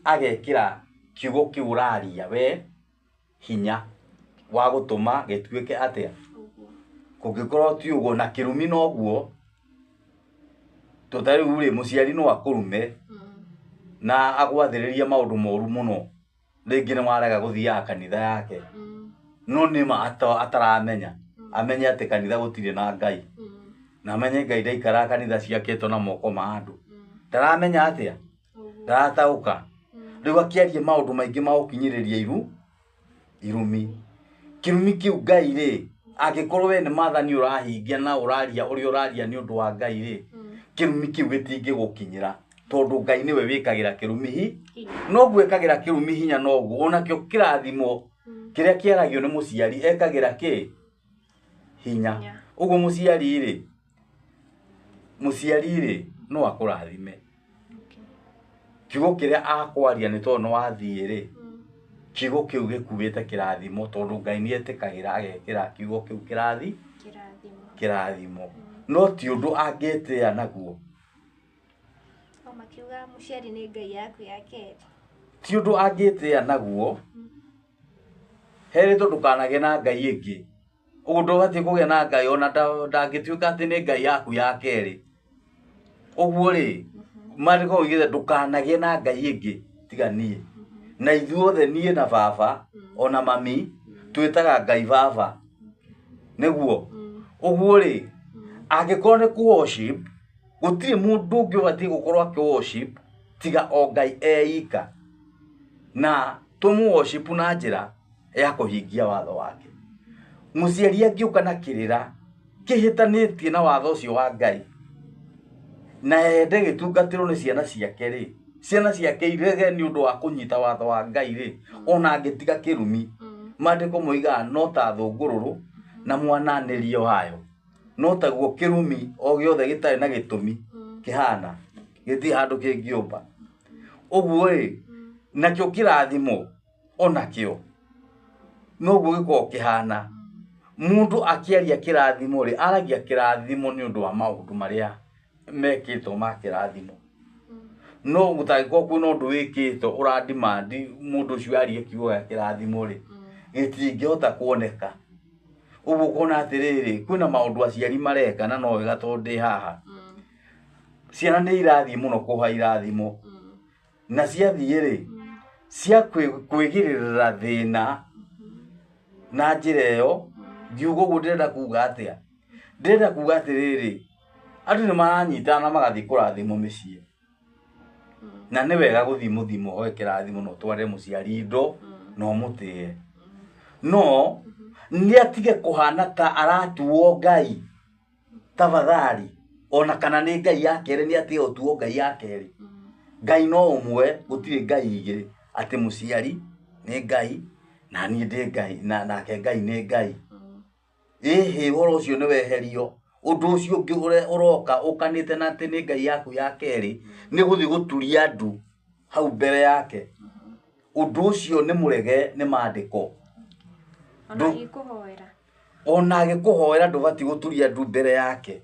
B: agekĩra kiugo kĩu ũraria we hinya wa gũtũma gĩtuĩke atĩa. Kũngĩkorwo ti ũguo na kĩrumi noguo, to ta rĩu rĩ, mũciari no akũrume na agwathĩrĩrie maũndũ moru mũno, rĩngĩ nĩ warega gũthiaga kanitha yake, no nĩ ma ataramenya, amenye atĩ kanitha gũtirĩ na Ngai, na amenye Ngai ndaikaraga kanitha ciakĩtwo na moko ma andũ. Ndaramenya atĩa? Ndarataũka. Rĩu akĩaria maũndũ maingĩ ma gũkinyĩrĩria irumi. Kĩrumi kĩu Ngai rĩ, angĩkorwo we nĩ maathani ũrahingia na ũraria ũrĩa ũraria nĩ ũndũ wa Ngai rĩ, kĩrumi kĩu gĩtingĩgũkinyĩra, tondũ Ngai nĩwe wĩkagĩra kĩrumi noguo ĩkagĩra kĩrumi hinya, noguo onakĩo kĩrathimo kĩrĩa kĩaragio nĩ mũciari ekagĩra kĩ hinya. Ũguo mũciari rĩ no akũrathime. Kiugo kĩrĩa akwaria nĩ tondũ nĩ wathiĩ rĩ, kiugo kĩu gĩkuĩte kĩrathimo, tondũ Ngai nĩ etĩkagĩra agekĩra kiugo kĩu kĩrathimo. No ti ũndũ angĩtĩa naguo.
A: O makiuga mũciari nĩ Ngai yaku ya kerĩ.
B: Ti ũndũ angĩtĩa naguo, herĩtwo ndũkanagĩe na Ngai ĩngĩ. Ũguo ndũbatiĩ kũgĩa na Ngai ona ndangĩtuĩka atĩ nĩ Ngai yaku ya kerĩ. Ũguo rĩ, maandĩko moigĩte ndũkanagĩe na Ngai ĩngĩ tiga niĩ. Na ithuothe niĩ na baba ona mami twĩtaga Ngai baba. Nĩguo. Ũguo rĩ, angĩkorwo nĩ kũ worship, gũtirĩ mũndũ ũngĩ ũbatiĩ gũkorwo akĩ worship tiga o Ngai eika. Na tũmũ worship na njĩra ya kũhingia watho wake. Mũciari angĩũka na kĩrĩra kĩhĩtanĩtie na watho ũcio wa Ngai, na ende gĩtungatĩrwo nĩ ciana ciake rĩ, ciana ciake irege nĩ ũndũ wa kũnyita watho wa Ngai rĩ, ona angĩtiga kĩrumi, maandĩko moigaga no ta thũngũrũrũ Na mwananĩrio wayo no taguo kĩrumi o gĩothe gĩtarĩ na gĩtũmi kĩhana gĩtirĩ handũ kĩngĩũmba. Ũguo rĩ, nakĩo kĩrathimo onakĩo noguo gĩkoragwo kĩhana. Mũndũ akĩaria kĩrathimo rĩ, aragia kĩrathimo nĩ ũndũ wa maũndũ marĩa mekĩtwo ma kĩrathimo. No gũtangĩkorwo kwĩna ũndũ wĩkĩtwo ũradimandi mũndũ ũcio arie kiugo gĩa kĩrathimo rĩ, gĩtingĩhota kuoneka. Ũguo ũkona atĩrĩrĩ, kwĩna maũndũ aciari mareka na no wega tondũ ndĩ haha. Ciana nĩ irathiĩ mũno kũhoya irathimo. Na ciathiĩ rĩ, cia kwĩgirĩrĩra thĩna na njĩra ĩyo, ngiuga ũguo ndĩrenda kuga atĩa? Ndĩrenda kuga atĩrĩrĩ, andũ nĩ maranyitana na magathiĩ kũrathimwo mĩciĩ. Na nĩ wega gũthiĩ mũthiĩ mũhoe kĩrathimo na ũtware mũciari indo na ũmũtĩe. No nĩ atige kũhana ta aratuo Ngai tafadhali, ona kana nĩ Ngai ya kerĩ, nĩ atige gũtuo Ngai ya kerĩ. Ngai no ũmwe, gũtirĩ Ngai igĩrĩ, atĩ mũciari nĩ Ngai na niĩ ndĩ Ngai na nake Ngai nĩ Ngai. Ĩhĩ, ũhoro ũcio nĩ weherio. Ũndũ ũcio ũngĩ ũroka ũkanĩte na atĩ nĩ Ngai yaku ya kerĩ nĩ gũthiĩ gũturia ndu hau mbere yake. Ũndũ ũcio nĩ mũrege nĩ maandĩko.
A: Ona agĩkũhoera.
B: Ona agĩkũhoera ndũbatiĩ gũturia ndu mbere yake.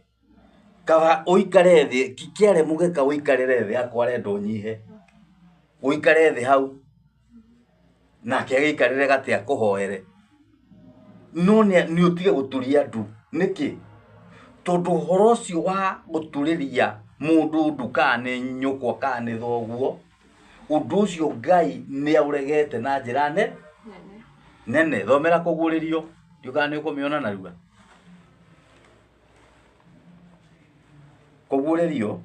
B: Kaba ũikare thĩ, kĩare mũgeka ũikarĩre thĩ akwa arenda ũnyihe. Ũikare thĩ hau nake agĩikarĩre gatĩ akũhoere. No nĩ ũtige gũturia ndu. Nĩkĩ? Tondũ ũhoro ũcio wa gũturĩria mũndũ ndu kana nĩ nyũkwa kana nĩ thoguo, ũndũ ũcio Ngai nĩ aũregete na njĩra nene. Thomera kũguũrĩrio, ndiũĩ kana nĩ ũkũmĩona narua. Kũguũrĩrio,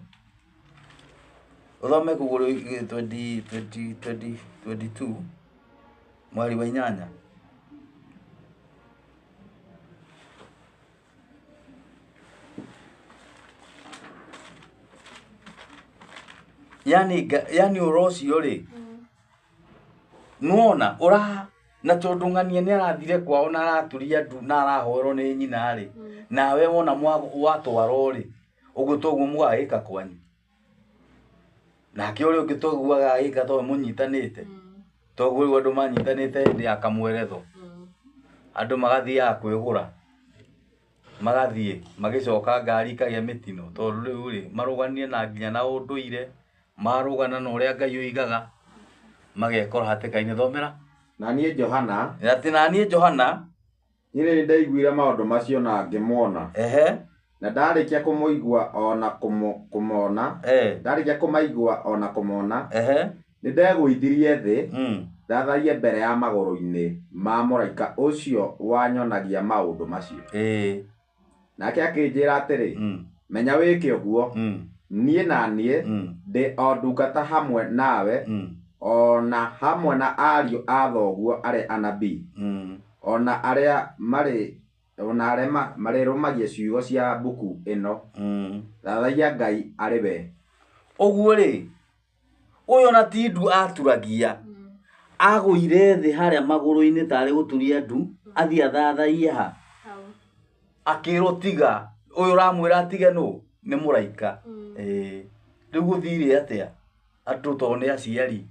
B: ũthome kũguũrĩrio 22 mweri wa 8. Yani ũhoro ũcio rĩ, nĩwona ũra na tondũ ng'ania nĩ arathire kwao na araturia ndu na arahoerwo nĩ nyina rĩ, nawe wona watwarwo rĩ, ũguo toguo mũgagĩka kwanyu. Nake ũrĩa ũngĩ toguo agagĩka tondũ mũnyitanĩte. Toguo rĩu andũ manyitanĩte hĩndĩ ya kamweretho. Andũ magathiaga kwĩgũra. Magathiĩ magĩcoka ngari ikagĩa mĩtino tondũ rĩu rĩ, marũganire na nginya na ũndũire, marũgana na ũrĩa Ngai oigaga, magekora hatĩka-inĩ. Thomera.
C: Na niĩ Johana,
B: Atĩ na niĩ Johana,
C: niĩ nĩndaiguire maũndũ macio na ngĩmona.
B: Ehe.
C: Na ndarĩkia kũmũigua ona kũmona, ndarĩkia kũmaigua ona kũmona,
B: Ehe.
C: nĩndegũithirie thĩ, ndathaie mbere ya magũrũ-inĩ ma mũraika ũcio wanyonagia maũndũ macio. Nake akĩnjĩra atĩrĩ, menya wĩke ũguo, niĩ na niĩ ndĩ o ndungata hamwe nawe, ona hamwe na ariũ a thoguo arĩa anabii, ona arĩa marĩrũmagia ciugo cia mbuku ĩno. Thathaia Ngai arĩ we.
B: Ũguo rĩ, ũyũ ona ti ndu aturagia, agũire thĩ harĩa magũrũ-inĩ tarĩ gũturia ndu, athiĩ athathaiye ha. Akĩrwo tiga, ũyũ ũramwĩra atige nũ? Nĩ mũraika. Rĩu gũthire atĩa? Andũ tondũ nĩ aciari.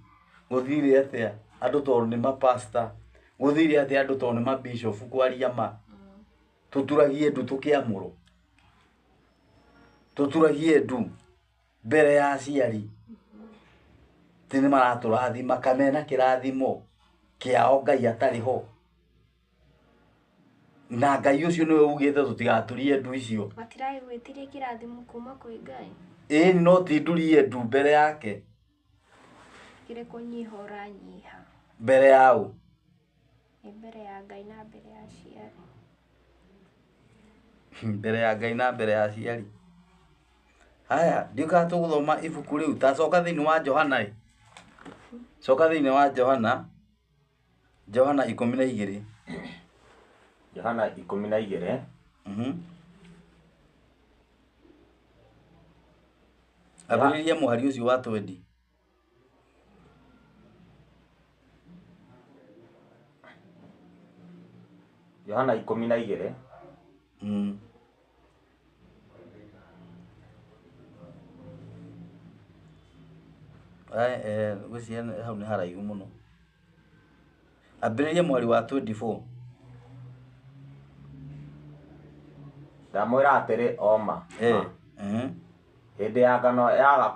B: Gũthire atĩa? Andũ tondũ nĩ mapasta. Gũthire atĩa andũ tondũ nĩ mabishopu kwaria ma. Tũturagie ndu tũkĩamũrwo. Tũturagie ndu mbere ya aciari. Ti nĩ maratũrathima kamena kĩrathimo kĩao Ngai atarĩ ho. Na Ngai ũcio nĩwe ugĩte tũtigaturie ndu icio.
A: Matiragĩgwĩtirie kĩrathimo kuma kwĩ Ngai.
B: Ĩĩ no ti ndurie ndu mbere yake.
A: Kĩrĩ kũnyiha ũranyiha.
B: Mbere yao.
A: Nĩ mbere ya Ngai na mbere ya aciari.
B: Mbere ya Ngai na mbere ya aciari. Haya, ndiũkaga tũgũthoma ibuku rĩu. Ta coka thĩinĩ wa Johana ĩ. Coka thĩinĩ wa Johana. Johana 12.
C: Johana 12.
B: Ambĩrĩria mũhari ũcio wa 20.
C: Johana 12.
B: Ngwĩciria hau nĩ haraihu mũno. Ambĩrĩria mweri wa 24.
C: Ndamwĩra atĩrĩ oma. Hĩndĩ ya ngano yaga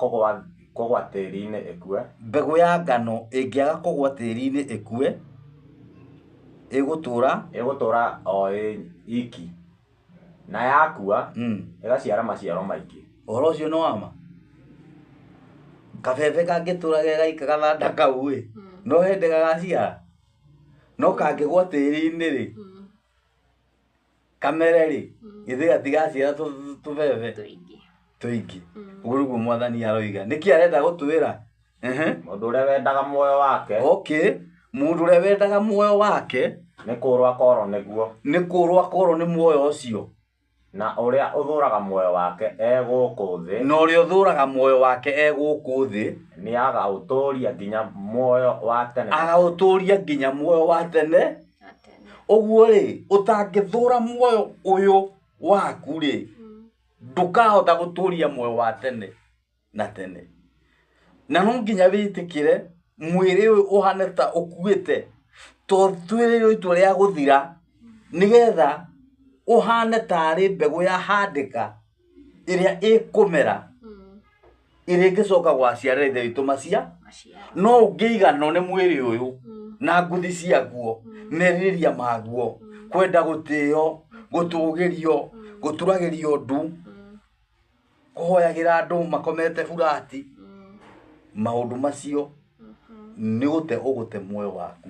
C: kũgwa tĩri-inĩ ĩkue.
B: Mbegũ ya ngano ĩngĩaga kũgwa tĩri-inĩ ĩkue, ĩgũtũra
C: ĩgũtũra o iki. Na yakua ĩgaciara maciaro maingĩ.
B: Ũhoro ũcio nĩ wama. Kabebe kangĩtũra ge gaika gathanda kau ĩ, no hĩndĩ gagaciara. No kangĩgwa tĩri-inĩ rĩ, kamere rĩ, githĩ gatigaciara tũbebe tũingĩ. Ũguo nĩguo mwathani aroiga. Nĩkĩ arenda gũtwĩra?
C: Mũndũ ũrĩa wendaga muoyo wake.
B: Okay. Mũndũ ũrĩa wendaga muoyo wake
C: nĩ kũrwo akorwo nĩguo.
B: Nĩ kũrwo akorwo nĩ muoyo ũcio.
C: Na ũrĩa ũthũraga muoyo wake e gũkũ thĩ.
B: Na ũrĩa ũthũraga muoyo wake e gũkũ thĩ.
C: Nĩ agaũtũria nginya muoyo wa tene.
B: Agaũtũria nginya muoyo wa tene. Ũguo rĩ, ũtangĩthũra muoyo ũyũ waku rĩ, ndũkahota gũtũria muoyo wa tene na tene. Na no nginya wĩtĩkĩre mwĩrĩ ũyũ ũhane ta ũkuĩte, tondũ twĩrĩirwo itua rĩa gũthira, nĩgetha ũhane tarĩ mbegũ ya handĩka ĩrĩa ĩkũmera, ĩrĩa ĩngĩcoka gwaciarĩra ithe witũ macia. No ũngĩiganwo nĩ mwĩrĩ ũyũ na nguthi ciaguo, merirĩria maguo, kwenda gũtĩo, gũtũgĩrio, gũturagĩrio ndu, kũhoyagĩra andũ makomete burati, maũndũ macio nĩ gũte ũgũte muoyo waku.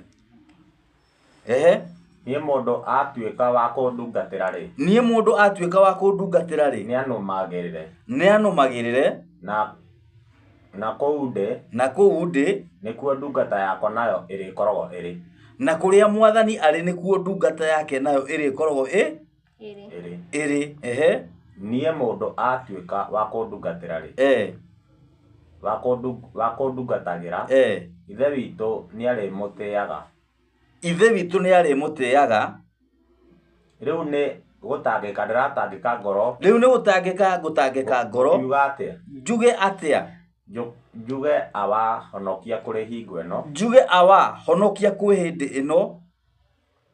B: Ehe.
C: Niĩ mũndũ atuĩka wa kũndungatĩra rĩ.
B: Niĩ mũndũ atuĩka wa kũndungatĩra rĩ.
C: Nĩ anũmagĩrĩre.
B: Nĩ anũmagĩrĩre.
C: Na kũu ndĩ.
B: Na kũu ndĩ.
C: Nĩkuo ndungata yakwa nayo ĩrĩkoragwo ĩrĩ.
B: Na kũrĩa mwathani arĩ nĩkuo ndungata yake nayo ĩrĩkoragwo ĩ?
C: Ĩrĩ.
B: Ĩrĩ. Ehe.
C: Niĩ mũndũ atuĩka wa kũndungatĩra rĩ. Wa kũndungatagĩra. Ithe witũ nĩarĩmũtĩaga.
B: Ithe witũ nĩ arĩmũtĩaga.
C: Rĩu nĩ gũtangĩka ndĩratangĩka ngoro.
B: Rĩu nĩ gũtangĩka ngũtangĩka ngoro.
C: Njuge atĩa?
B: Njuge atĩa?
C: Njuge awa honokia kũrĩ hingo ĩno.
B: Njuge awa honokia kwĩ hĩndĩ ĩno.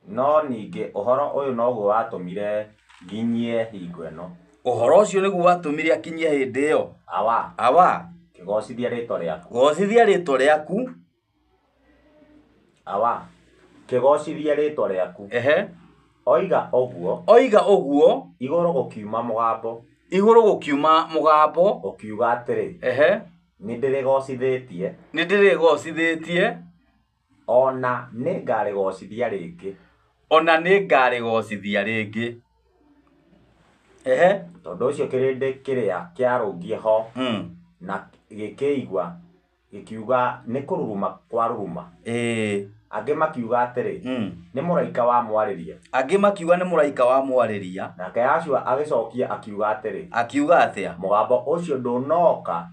C: No ningĩ ũhoro ũyũ noguo watũmire nginyie hingo ĩno.
B: Ũhoro ũcio nĩguo watũmire akinyie hĩndĩ ĩyo.
C: Awa.
B: Awa.
C: Kĩgocithia rĩtwa rĩaku.
B: Gocithia rĩtwa rĩaku.
C: Awa. Kĩgocithia rĩtwa rĩaku.
B: Ehe.
C: Oiga ũguo.
B: Oiga ũguo.
C: Igũrũ gũkiuma mũgambo.
B: Igũrũ gũkiuma mũgambo.
C: Ũkiuga atĩrĩ.
B: Ehe.
C: Nĩ ndĩrĩgocithĩtie.
B: Nĩ ndĩrĩgocithĩtie.
C: Ona nĩ ngarĩgocithia rĩngĩ.
B: Ona nĩ ngarĩgocithia rĩngĩ. Ehe.
C: Tondũ ũcio kĩrĩndĩ kĩrĩa kĩarũngiĩ ho. Na gĩkĩigua gĩkiuga nĩ kũruruma kwa ruruma. Angĩ makiuga atĩrĩ, nĩ mũraika wa mwarĩria.
B: Angĩ makiuga nĩ mũraika wa mwarĩria.
C: Nake Yahshua agĩcokia akiuga atĩrĩ.
B: Akiuga atĩa?
C: Mũgambo ũcio ndũnoka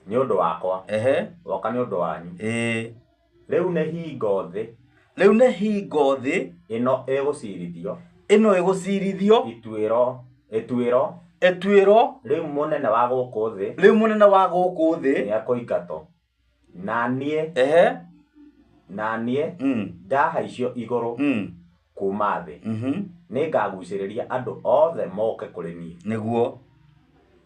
C: nĩ ũndũ wakwa.
B: Ehe.
C: Woka nĩ ũndũ wanyu. Rĩu nĩ hingo thĩ.
B: Rĩu nĩ hingo thĩ.
C: Ĩno ĩgũcirithio.
B: Ĩno ĩgũcirithio.
C: Ituĩro. Ĩtuĩro.
B: Ĩtuĩro.
C: Rĩu mũnene wa gũkũ thĩ.
B: Rĩu mũnene wa gũkũ thĩ.
C: Nĩ akũingatwo. Na niĩ.
B: Ehe.
C: Na niĩ ndahaicio igũrũ kuma thĩ. Nĩ ngagucĩrĩria andũ othe moke kũrĩ niĩ.
B: Nĩguo.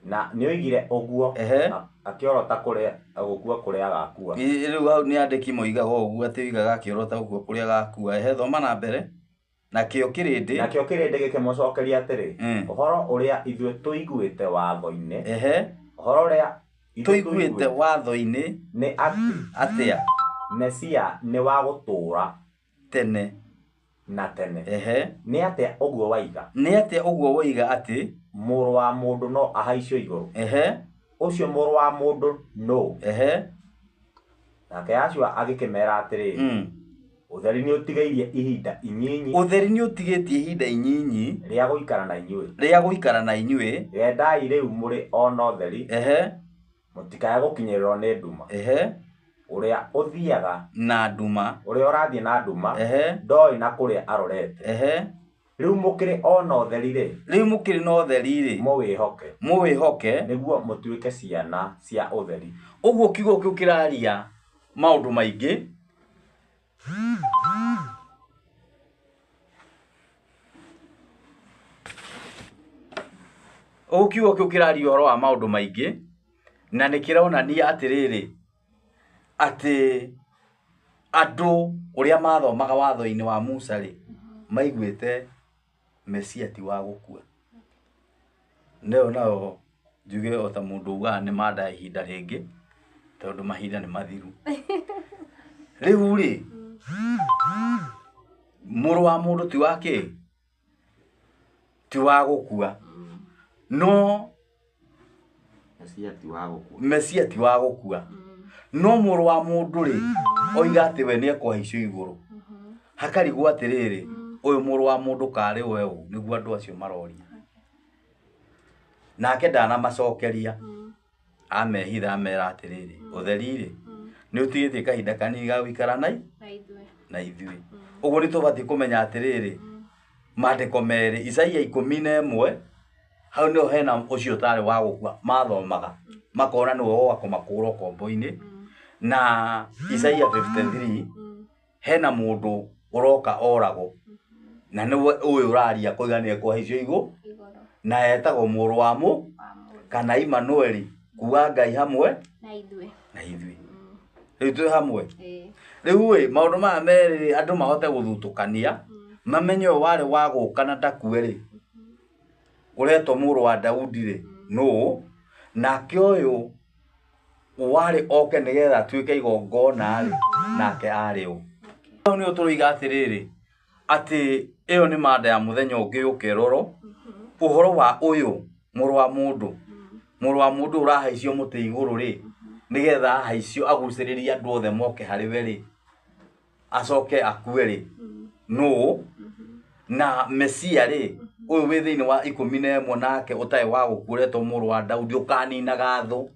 C: Na nĩoigire ũguo.
B: Ehe.
C: Akĩorota kũrĩa gũkua kũrĩa agakua.
B: Rĩu hau nĩ andĩki moigaga ũguo atĩ oigaga akĩorota gũkua kũrĩa agakua. Ehe, thoma na mbere. Nakĩo kĩrĩndĩ.
C: Nakĩo kĩrĩndĩ gĩkĩmũcokeria atĩrĩ, ũhoro ũrĩa ithuĩ tũiguĩte watho-inĩ.
B: Ehe.
C: Ũhoro ũrĩa ithuĩ
B: tũiguĩte watho-inĩ
C: nĩ atĩ
B: atĩa?
C: Mesia nĩ wa gũtũũra
B: tene
C: na tene.
B: Ehe.
C: Nĩ atĩa ũguo waiga?
B: Nĩ atĩa ũguo woiga atĩ
C: mũrũ wa mũndũ no ahaicio igũrũ?
B: Ehe.
C: Ũcio mũrũ wa mũndũ nũ?
B: Ehe.
C: Nake Yahshua agĩkĩmeera atĩrĩ, ũtheri nĩ ũtigairie ihinda inyinyi.
B: Ũtheri nĩ ũtigĩtie ihinda inyinyi
C: rĩa gũikara na inyuĩ.
B: Rĩa gũikara na inyuĩ.
C: Gendai rĩu mũrĩ o na ũtheri.
B: Ehe.
C: Mũtikae gũkinyĩrĩrwo nĩ nduma.
B: Ehe.
C: Ũrĩa ũthiaga
B: na nduma.
C: Ũrĩa ũrathiĩ na nduma.
B: Ehe.
C: Ndoĩ na kũrĩa arorete.
B: Ehe.
C: Rĩu mũkĩrĩ o na ũtheri rĩ,
B: Rĩu mũkĩrĩ na ũtheri rĩ,
C: mũwĩhoke,
B: mũwĩhoke
C: nĩguo mũtuĩke ciana cia ũtheri.
B: Ũguo kiugo kĩu kĩraria maũndũ maingĩ. Ũguo kiugo kĩu kĩraria ũhoro wa maũndũ maingĩ, na nĩ kĩronania atĩrĩrĩ, atĩ andũ ũrĩa mathomaga watho-inĩ wa Musa rĩ, maiguĩte Mesia ti wa gũkua. Nayo nayo njuge o ta mũndũ ugaga nĩ manda ya ihinda rĩngĩ, tondũ mahinda nĩ mathiru. Rĩu rĩ, mũrũ wa mũndũ ti wa kĩ? Ti wa gũkua. No
C: Mesia ti wa gũkua.
B: Mesia ti wa gũkua. No mũrũ wa mũndũ rĩ, oiga atĩ we nĩ ekũhaicio igũrũ. Hakarigwo atĩrĩrĩ, ũyũ mũrũ wa mũndũ karĩ we ũ? Nĩguo andũ acio maroria. Nake ndanamacokeria. Amehitha amera atĩrĩrĩ, ũtheri rĩ, nĩ ũtigĩtie kahinda kanini ga gũikara na ithuĩ. Ũguo nĩ tũbatiĩ kũmenya atĩrĩrĩ, maandĩko merĩ, Isaia 11, hau nĩho hena ũcio ũtarĩ wa gũkua, mathomaga, makona nĩwe woka kũmakũra ũkombo-inĩ. Na Isaia 53, hena mũndũ ũroka oragwo, na nĩwe ũyũ ũraria koiga nĩ ekũhaicio igũrũ, na etagwo mũrũ wa mũ, kana Immanueli, kuga Ngai hamwe
A: na ithuĩ.
B: Na ithuĩ. Rĩu twĩ hamwe. Rĩu ĩ, maũndũ maya merĩ andũ mahote gũthutũkania, mamenye ũyũ warĩ wa gũka na ndakue rĩ, ũretwo mũrũ wa Daudi rĩ, nũũ? Nake ũyũ warĩ oke nĩgetha atuĩke igongona rĩ, nake arĩ ũ? Hau nĩho tũroiga atĩrĩrĩ, atĩ ĩyo nĩ manda ya mũthenya ũngĩ yũke ĩrorwo, ũhoro wa ũyũ mũrũ wa mũndũ, mũrũ wa mũndũ ũrahaicio mũtĩ igũrũ rĩ, nĩgetha ahaicio agucĩrĩrie andũ othe moke harĩ we rĩ, acoke akue rĩ, nũũ? Na Mesia rĩ, ũyũ wĩ thĩinĩ wa 11 nake ũtarĩ wa gũkua ũretwo mũrũ wa Daudi ũkaninaga thũ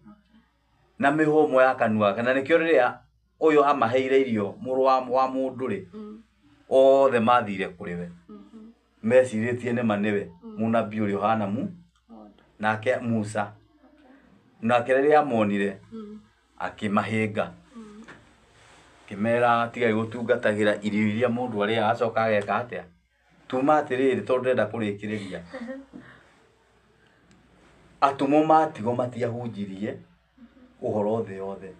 B: na mĩhũmũ ya kanua gake. Na nĩkĩo rĩrĩa ũyũ amaheire irio mũrũ wa mũndũ rĩ, othe mathire kũrĩ we, mecirĩtie nĩma nĩwe mũnabii ũrĩa ũhana mu nake Musa. Nake rĩrĩa amonire akĩmahĩnga, akĩmera tigai gũtungatagĩra irio iria mũndũ arĩaga acoka ageka atĩa. Tuma atĩrĩrĩ, tondũ ndĩrenda kũrĩkĩrĩria, atũmwo matigwo matiahunjirie ũhoro thĩ yothe.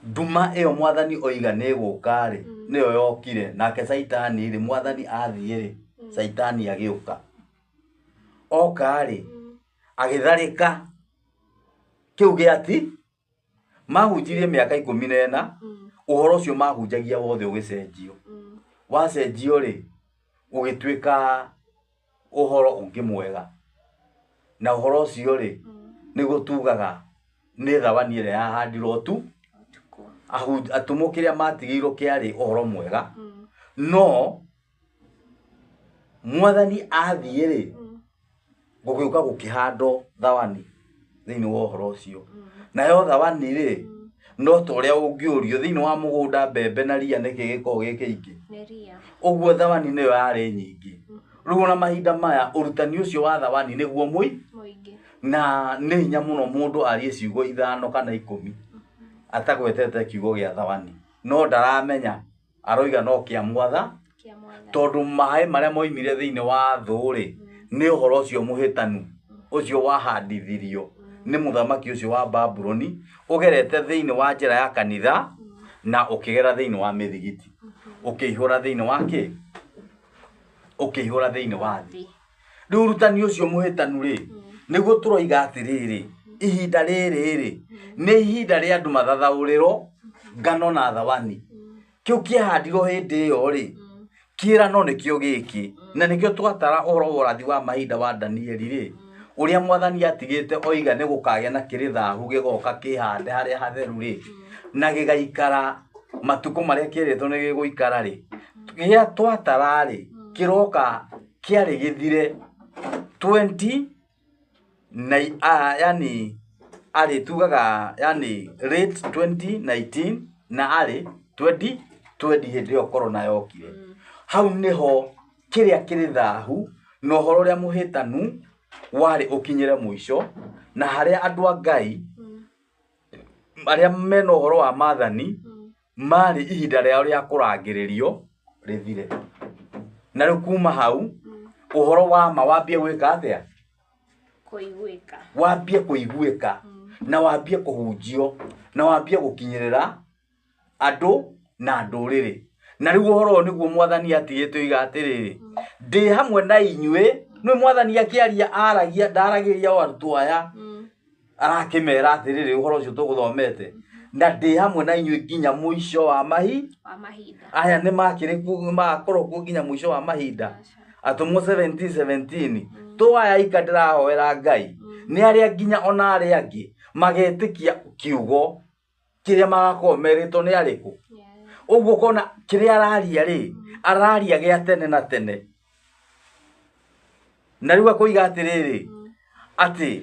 B: Nduma ĩyo mwathani oiga nĩ ĩgũka rĩ, nĩyo yokire. Nake Caitani rĩ, mwathani athiĩ rĩ, Caitani agĩũka. Oka rĩ, agĩtharĩka kĩu gĩati mahunjirie mĩaka 14, ũhoro ũcio mahunjagia wothe ũgĩcenjio. Wacenjio rĩ, ũgĩtuĩka ũhoro ũngĩ mwega. Na ũhoro ũcio rĩ, nĩguo tugaga nĩ thawani ĩrĩa yahandirwo tu. Atũmwo kĩrĩa matigĩirwo kĩarĩ ũhoro mwega. No mwathani athiĩ rĩ, gũgĩũka gũkĩhandwo thawani thĩinĩ wa ũhoro ũcio. Nayo thawani rĩ, no ta ũrĩa ũngĩũrio thĩinĩ wa mũgũnda mbembe na ria nĩkĩ gĩkoragwo gĩ kĩingĩ. Ũguo thawani nĩyo yarĩ nyingĩ. Rĩu ona mahinda maya ũrutani ũcio wa thawani nĩguo mũingĩ. Na nĩ hinya mũno mũndũ arie ciugo 5 kana 10 atagwetete kiugo gĩa thawani. No ndaramenya aroiga no kĩa mwatha, tondũ maĩ marĩa moimire thĩinĩ wa thũ rĩ, nĩ ũhoro ũcio mũhĩtanu ũcio wahandithirio nĩ mũthamaki ũcio wa Babuloni, ũgerete thĩinĩ wa njĩra ya kanitha na ũkĩgera thĩinĩ wa mĩthigiti, ũkĩihũra thĩinĩ wa kĩ? Ũkĩihũra thĩinĩ wa thĩ. Rĩu ũrutani ũcio mũhĩtanu rĩ, nĩguo tũroiga atĩrĩrĩ, ihinda rĩrĩ rĩ, nĩ ihinda rĩa andũ mathathaũrĩrwo ngano na thawani. Kĩu kĩahandirwo hĩndĩ ĩyo rĩ, kĩrano nĩkĩo gĩkĩ. Na nĩkĩo twatara ũhoro wa ũrathi wa mahinda wa Danieli rĩ, ũrĩa mwathani atigĩte oiga nĩ gũkagĩa na kĩrĩ thahu gĩgoka kĩhande harĩa hatheru rĩ, na gĩgaikara matukũ marĩa kĩrĩtwo nĩ gĩgũikara rĩ, gĩa twatara rĩ, kĩroka kĩarĩ gĩthire 20 na yani arĩ tugaga yani late 2019 na arĩ 2020 hĩndĩ ĩyo corona yokire. Hau nĩho kĩrĩa kĩrĩ thahu na ũhoro ũrĩa mũhĩtanu warĩ ũkinyĩre mũico, na harĩa andũ a Ngai arĩa mena ũhoro wa maathani marĩ ihinda rĩao rĩa kũrangĩrĩrio rĩthire. Na rĩu kuma hau ũhoro wa ma wambie gwĩka atĩa?
A: Kũiguĩka.
B: Wambie kũiguĩka na wambie kũhunjio na wambie gũkinyĩrĩra andũ na ndũrĩrĩ. Na rĩu ũhoro ũyũ nĩguo mwathani atigĩte oiga atĩrĩrĩ, ndĩ hamwe na inyuĩ. Nĩ mwathani akĩaria aragia, ndaragĩria o arutwo aya, arakĩmera atĩrĩrĩ ũhoro ũcio tũgũthomete, na ndĩ hamwe na inyuĩ nginya mũico wa
A: mahinda.
B: Aya nĩ makĩrĩ kuo, magakorwo kuo nginya mũico wa mahinda. Atũmwo 17:17 to aya ika ndĩrahoera Ngai nĩ arĩa nginya ona arĩa angĩ magetĩkia kiugo kĩrĩa magakorwo merĩtwo nĩ arĩkũ. Ũguo ũkona kĩrĩa araria rĩ, araria gĩa tene na tene. Na rĩu akoiga atĩrĩrĩ, atĩ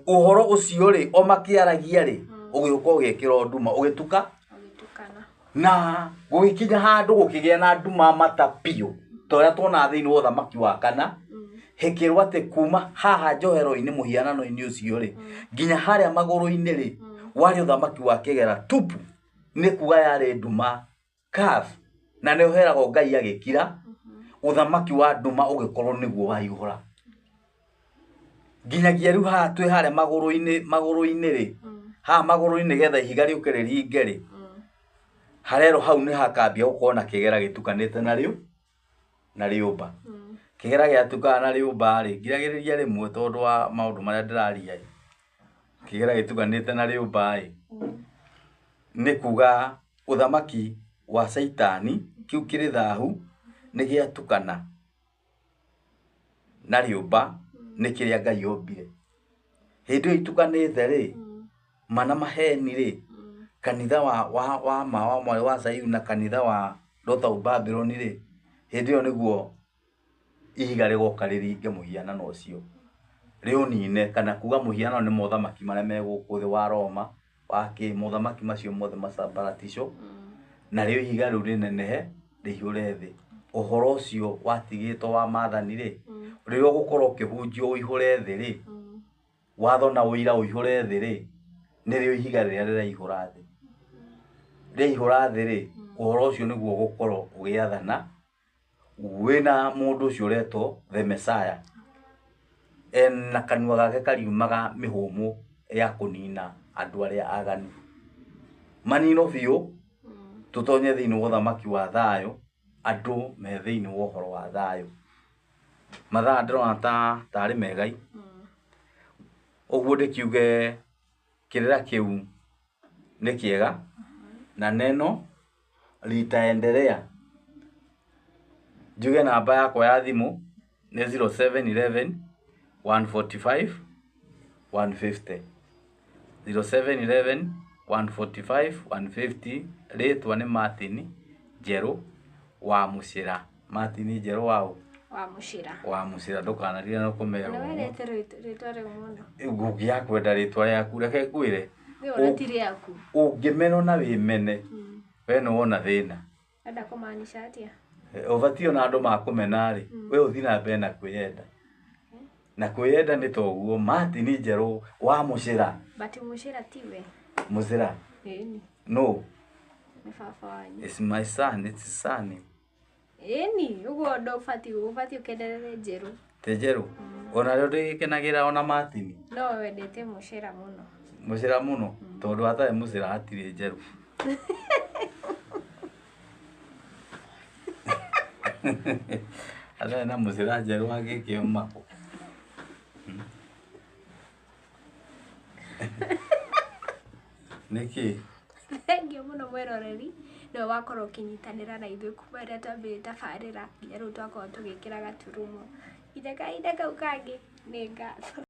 B: ũhoro ũcio rĩ, o makĩaragia rĩ, ũgĩũka ũgĩkĩra nduma, ũgĩtuka na gũgĩkinya handũ gũkĩgĩa na nduma mata biũ, ta ũrĩa tuonaga thĩinĩ wa ũthamaki wa kana. Hĩkĩrwo atĩ kuma haha njohero-inĩ mũhianano-inĩ ũcio rĩ, nginya harĩa magũrũ-inĩ rĩ, warĩ ũthamaki wa kĩgera tupu, nĩ kuga yarĩ nduma kaf, na nĩ ũheragwo Ngai agĩkira, ũthamaki wa nduma ũgĩkorwo nĩguo waihũra. Nginyagia rĩu haha twĩ harĩa magũrũ-inĩ rĩ, haha magũrũ-inĩ nĩgetha ihiga rĩũke rĩringe rĩ, harerwo hau nĩ hakambia gũkorwo na kĩgera gĩtukanĩte na rĩu na rĩũmba. Kĩgera gĩatukana na rĩũmba rĩ, ngiragĩrĩria rĩmwe tondũ wa maũndũ marĩa ndĩraria ĩ, kĩgera gĩtukanĩte na rĩũmba ĩ, nĩ kuga ũthamaki wa Caitani kĩu kĩrĩ thahu nĩ gĩatukana na rĩũmba, nĩ kĩrĩa Ngai ombire. Hĩndĩ ĩyo itukanĩte rĩ, mana maheni rĩ, kanitha wa ma wa mwarĩ wa Zayuni na kanitha wa Daughter of Babylon rĩ, hĩndĩ ĩyo nĩguo ihiga rĩgoka rĩringe mũhianano ũcio rĩũnine, kana kuga mũhianano nĩ mothamaki marĩa me gũkũ thĩ wa Roma wa kĩ mothamaki macio mothe masambaraticwo, na rĩo ihiga rĩu rĩnenehe rĩihũre thĩ. Ũhoro ũcio watigĩtwo wa maathani rĩ, rĩrĩa ũgũkorwo ũkĩhunjio ũihũre thĩ rĩ, watho na ũira ũihũre thĩ rĩ, nĩrĩo ihiga rĩrĩa rĩraihũra thĩ. Rĩaihũra thĩ rĩ, ũhoro ũcio nĩguo ũgũkorwo ũgĩathana wĩna mũndũ ũcio ũretwo the Messiah, ena kanua gake kariumaga mĩhũmũ ya kũnina andũ arĩa aganu, manino biũ, tũtonye thĩinĩ wa ũthamaki wa thayũ, andũ me thĩinĩ wa ũhoro wa thayũ. Mathaa ndĩrona ta tarĩ megai, ũguo ndĩkiuge kĩrĩra kĩu nĩ kĩega na neno litaendelea. Njuge namba yakwa ya thimũ nĩ 0711 145 150, 0711 145 150. Rĩtwa nĩ Martin Njerũ wa Mũcĩra. Martin Njerũ wa ũ?
A: Wa Mũcĩra.
B: Wa Mũcĩra, ndũkanariganĩrwo kũmera
A: Na
B: ũguo.
A: wendete rĩtwa rĩu mũno.
B: Ngũngĩaga kwenda rĩtwa rĩaku, reke ngwĩre,
A: Nĩ ona ti rĩaku.
B: Ũngĩmenwo na wĩmene, we nĩ wona thĩna.
A: Enda kũmaanisha atĩa?
B: Ũbatiĩ ona andũ makũmena rĩ, we ũthiĩ na mbere na kwĩyenda. Na kwĩyenda nĩ toguo Martin Njerũ wa Mũcĩra.
A: But Mũcĩra tiwe.
B: Mũcĩra?
A: Ĩni.
B: No.
A: Nĩ baba wanyu.
B: It's my son, it's son.
A: Ĩni, ũguo ndũbatiĩ, ũbatiĩ ũkenderere Njerũ.
B: Ti Njerũ? Ona rĩo ndĩgĩkenagĩra ona Martin.
A: No wendete Mũcĩra mũno.
B: Mũcĩra mũno, tondũ hatarĩ Mũcĩra hatirĩ Njerũ. Hatarĩ na Mũcĩra Njerũ angĩkĩuma kũ? Nĩkĩ?
A: Thengiũ mũno mwĩroreri, nĩwe wakorwo ũkĩnyitanĩra na ithuĩ kuma rĩrĩa twambĩrĩria tabarĩra nginya rĩu twakorwo tũgĩkĩra gaturumo. Nginya kahinda kau kangĩ, nĩ ngatho.